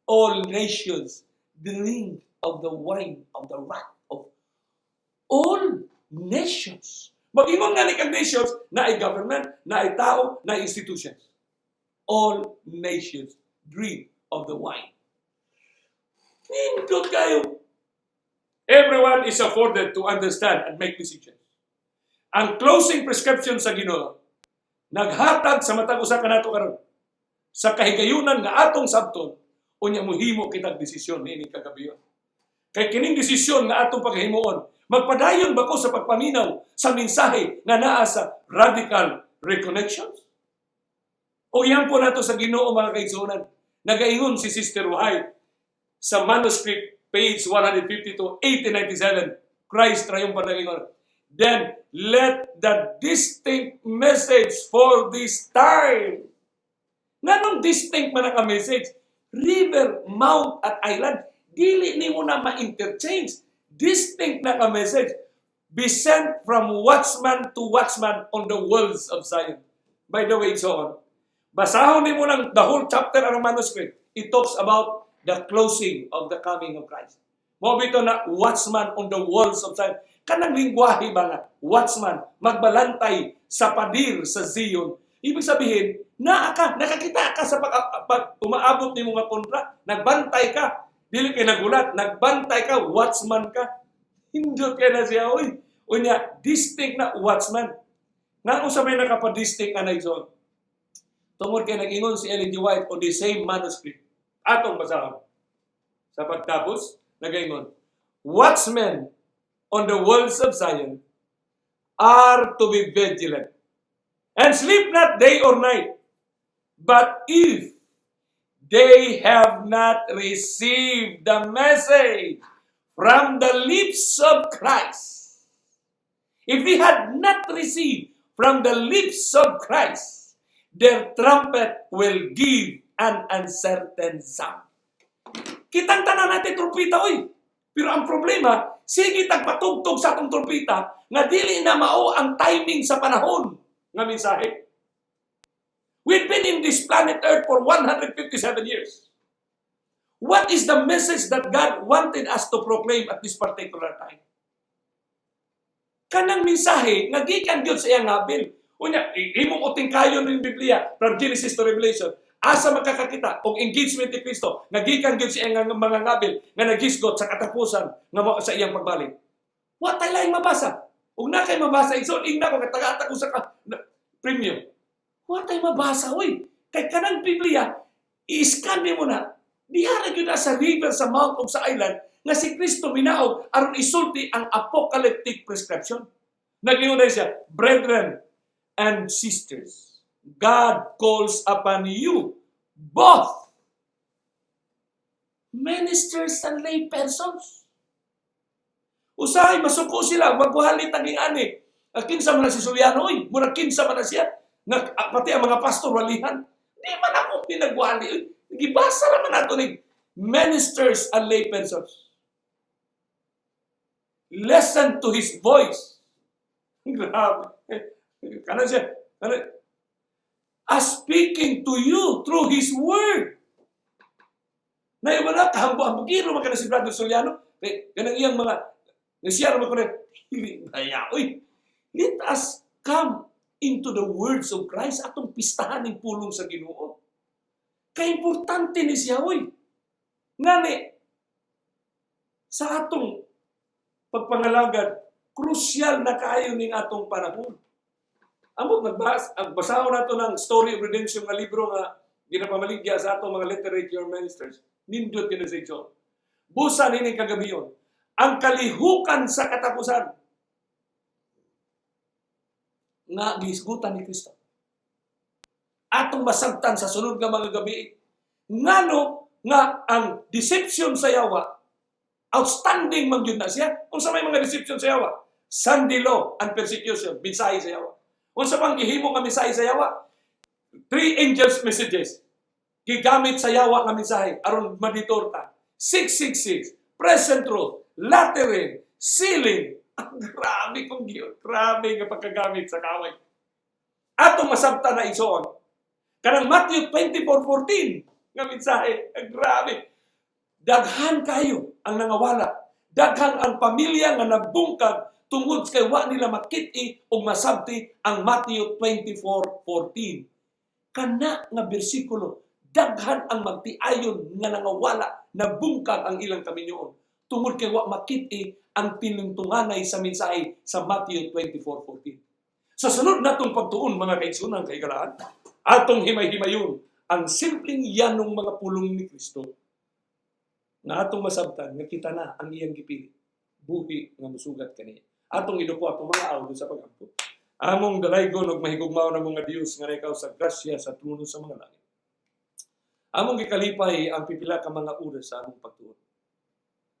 "All nations drink of the wine of the wrath of all nations." Mag-ingon nga ni kag nations, naay government, naay tao, naay institutions. "All nations drink of the wine." Nindot kayo. Everyone is afforded to understand and make decisions. Ang closing prescription sa Ginoo naghatag sa matag usa kanato karon sa kahigayunan nga atong sabton, unya mohimo kitag desisyon niining kagabion. Kay kining desisyon nga atong paghimuon, magpadayon ba ko sa pagpaminaw sa mensahe nga naa sa Radical Reconnections? O yan po nato sa Ginoo, mga kaigsuonan. Nagaingon si Sister White sa manuscript page 152, 1897. Christ triumphant nag-ingon. "Then let the distinct message for this time." Nganong distinct man ang message? River, mount, at island. Dili nimo na ma-interchange. Distinct na ka message. "Be sent from watchman to watchman on the walls of Zion." By the way, so on. Basahon nimo lang the whole chapter ang manuscript. It talks about the closing of the coming of Christ. Mao bitaw na watchman on the walls of Zion. Kanang lingwahe ba nga, watchman, magbalantay sa padir sa Zion. Ibig sabihin, naa ka, nakakita ka sa pag umaabot nimo nga kontra, nagbantay ka, dili kay nagulat, nagbantay ka, watchman ka. Hindot kay na siya, oy. Unya, distinct na watchman. Nga sa may nakapa-distinct nga na ison. Tungod kay nag-ingon si Ellen G. White on the same manuscript. Atong basahon. Sa pagtapos, nag-ingon, "Watchmen on the walls of Zion are to be vigilant and sleep not day or night. But if they have not received the message from the lips of Christ, if they had not received from the lips of Christ, their trumpet will give an uncertain sound." Kitang tanan natin trumpeta, oy. Pero ang problema, sige tagpatugtog sa atong trumpeta nga dili na mao ang timing sa panahon nga mensahe. We've been in this planet Earth for 157 years. What is the message that God wanted us to proclaim at this particular time? Kanang mensahe nga gikan gyud sa iyang ngabil. Unya, imong uting kayon ning Biblia from Genesis to Revelation. Asa makakakita og engagement ni Kristo nga gikan gyud sa iyang mga ngabil nga naghisgot sa katapusan nga mao sa iyang pagbalik? Wa tay laing mabasa. Ug na kay mabasa, igsoon, ingna ko kataga ko sa ka, na, premium. Wa tay mabasa, oy. Kay kanang Biblia, i-scan mo na. Diha ra gyud na sa river, sa mount ug sa island nga si Kristo minaog aron isulti ang apocalyptic prescription. Naglingon na siya, "Brethren and sisters, God calls upon you both ministers and lay persons." Usahay masuko sila, magwali taging ani. Ah, kinsa man na si Soliano, oy, murag kinsa man na siya. Nga, pati ang mga pastor walihan. Di man ako pinagwali, oy. Gibasa naman nato ni ministers and lay persons. "Listen to his voice." Grabe. Kanan siya. Kanan. "As speaking to you through his word." Na wala kahambo-hambugiro man kana si Brother Soliano. Kay kanang iyang mga nasiya man ko na hili baya. Uy, let us come into the words of Christ, atong pistahan ning pulong sa Ginoo. Kay importante ni siya, uy. Ngani sa atong pagpangalagad, krusyal na kaayo ning atong panahon. Amot nagbas, ang basahon nato ng Story of Redemption nga libro nga ginapamaligya sa atong mga literature ministers. Nindot kini sa John. Busa nini kagabiyon, ang kalihukan sa katapusan nga gihisgutan ni Kristo. Atong masabtan sa sunod nga mga gabi. Ngano nga ang deception sa yawa, outstanding man gyud na siya. Unsa may mga deception sa yawa? Sunday law and persecution, mensahe sa yawa. Unsa pang gihimo nga mensahe sa yawa? Three angels' messages. Gigamit sa yawa nga mensahe aron maditorta. 666, present truth, latter rain, sealing. Ang grabe kong grabe nga pagkagamit sa kaway. Atong masabta na, igsoon. Kanang Matthew 24:14 nga mensahe, ang grabe. Daghan kayo ang nangawala. Daghan ang pamilya nga nagbungkag tungod kay wa nila makit-i o masabti ang Matthew 24:14. Kana nga bersikulo, daghan ang magtiayon nga nangawala, nabungkag ang ilang kaminyoon tungod kay wa makit-i ang tinungtunganay sa mensahe sa Matthew 24:14. Sa sunod natong pagtuon, mga kaigsunan kahigalaan, atong himay-himayon ang simpleng yanong mga pulong ni Kristo nga atong masabtan nga kita na ang iyang gipili buhi nga musugat kaniya. Atong iduko atong mga awdo sa pagampo. Among dalaygon ug mahigugmaon na mga Dios nga ikaw sa grasya sa trono sa mga langit. Among gikalipay ang pipila ka mga oras sa among pagtuon.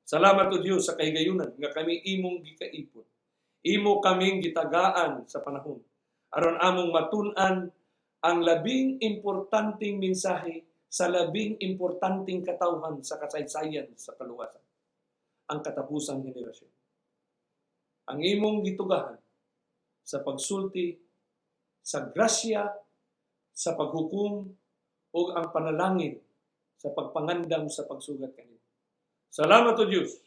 Salamat, O Dios, sa kahigayunan nga kami imong gikaipon. Imo kaming gitagaan sa panahon aron among matun-an ang labing importanteng mensahe sa labing importanteng katawhan sa kasaysayan sa kaluwasan, ang katapusang henerasyon. Ang imong gitugahan sa pagsulti sa grasya, sa paghukom o ang panalangin sa pagpangandam sa pagsugat kanimo. Salamat, O Dios,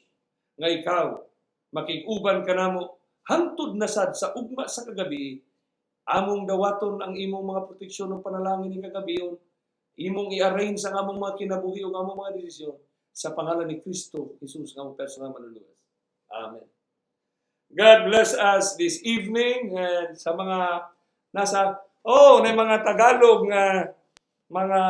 nga ikaw makig-uban kanamo hangtod na sad sa ugma sa kagabi. Among dawaton ang imong mga proteksyon ug panalangin ning kagabion. Imong i-arrange ang among mga kinabuhi ug among mga desisyon sa pangalan ni Kristo Jesus nga among personal manluluwas. Amen. God bless us this evening and sa mga nasa, oh, na mga Tagalog nga mga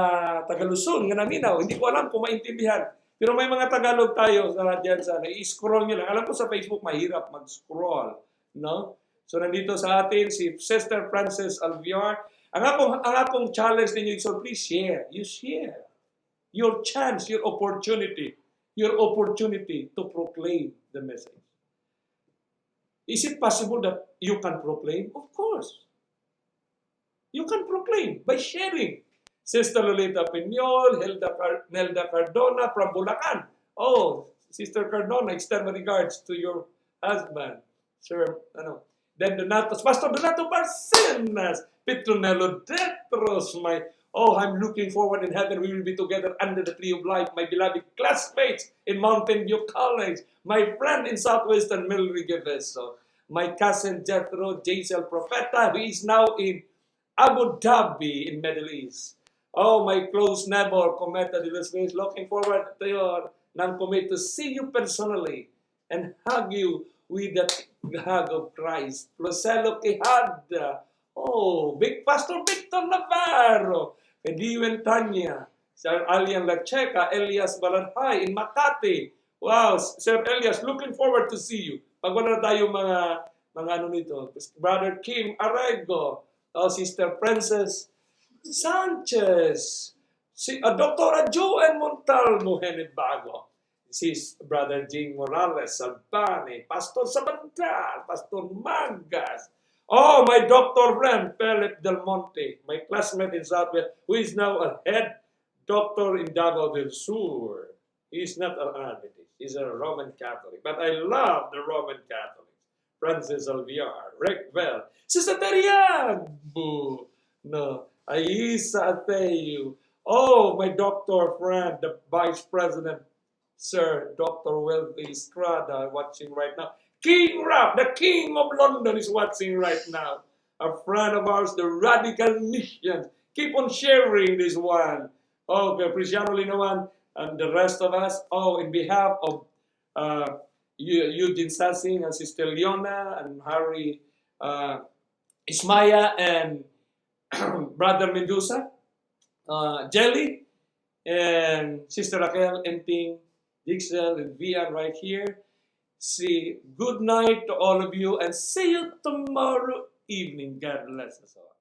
Tagaluson nga naminaw. Hindi ko alam kung maintindihan. Pero may mga Tagalog tayo sa diyan sa i-scroll niyo lang. Alam ko sa Facebook mahirap mag-scroll, no? So nandito sa atin si Sister Frances Alviar. Ang akong challenge ninyo, so please share. You share. Your chance, your opportunity to proclaim the message. Is it possible that you can proclaim? Of course. You can proclaim by sharing. Sister Lolita Piñol, Nelda Cardona from Bulacan. Oh, Sister Cardona, extend my regards to your husband, Sir, ano. Then Donato, Pastor Donato Barcenas, Petronello Detros, my, oh, I'm looking forward in heaven. We will be together under the tree of life. My beloved classmates in Mountain View College, my friend in Southwestern Milry Geveso, my cousin Jethro Jaisel Profeta, who is now in Abu Dhabi in Middle East. Oh, my close neighbor, Cometa de Los Reyes, looking forward to your nang commit to see you personally and hug you with the hug of Christ. Flocelo Quijada. Oh, Big Pastor Victor Navarro. Ediwen Tanya. Sir Alian Lacheca, Elias Balanhay in Makati. Wow, Sir Elias, looking forward to see you. Pag wala na tayo mga ano nito, Brother Kim Arego, oh, Sister Princess Sanchez, si Dr. Joan Montalvo Bago, si Brother Jing Morales Albani, Pastor Sabandal, Pastor Magas, oh, my doctor friend, Philip Del Monte, my classmate in Southwest, who is now a head doctor in Davao del Sur. He's not an Adventist, he's a Roman Catholic. But I love the Roman Catholics. Francis Alviar, Rick Bell, Sister Teriagbu, no, Aisa Ateyu. Oh, my doctor friend, the Vice President, Sir Dr. Wealthy Estrada, watching right now. King Rap, the King of London, is watching right now. A friend of ours, the Radical Missions. Keep on sharing this one. Okay, Prisiano Linawan and the rest of us. Oh, in behalf of Eugene Sassing and Sister Leona and Harry Ismaya and Brother Mendoza, Jelly, and Sister Raquel, Enting, Dixel, and Vian right here. See, good night to all of you and see you tomorrow evening. God bless us all.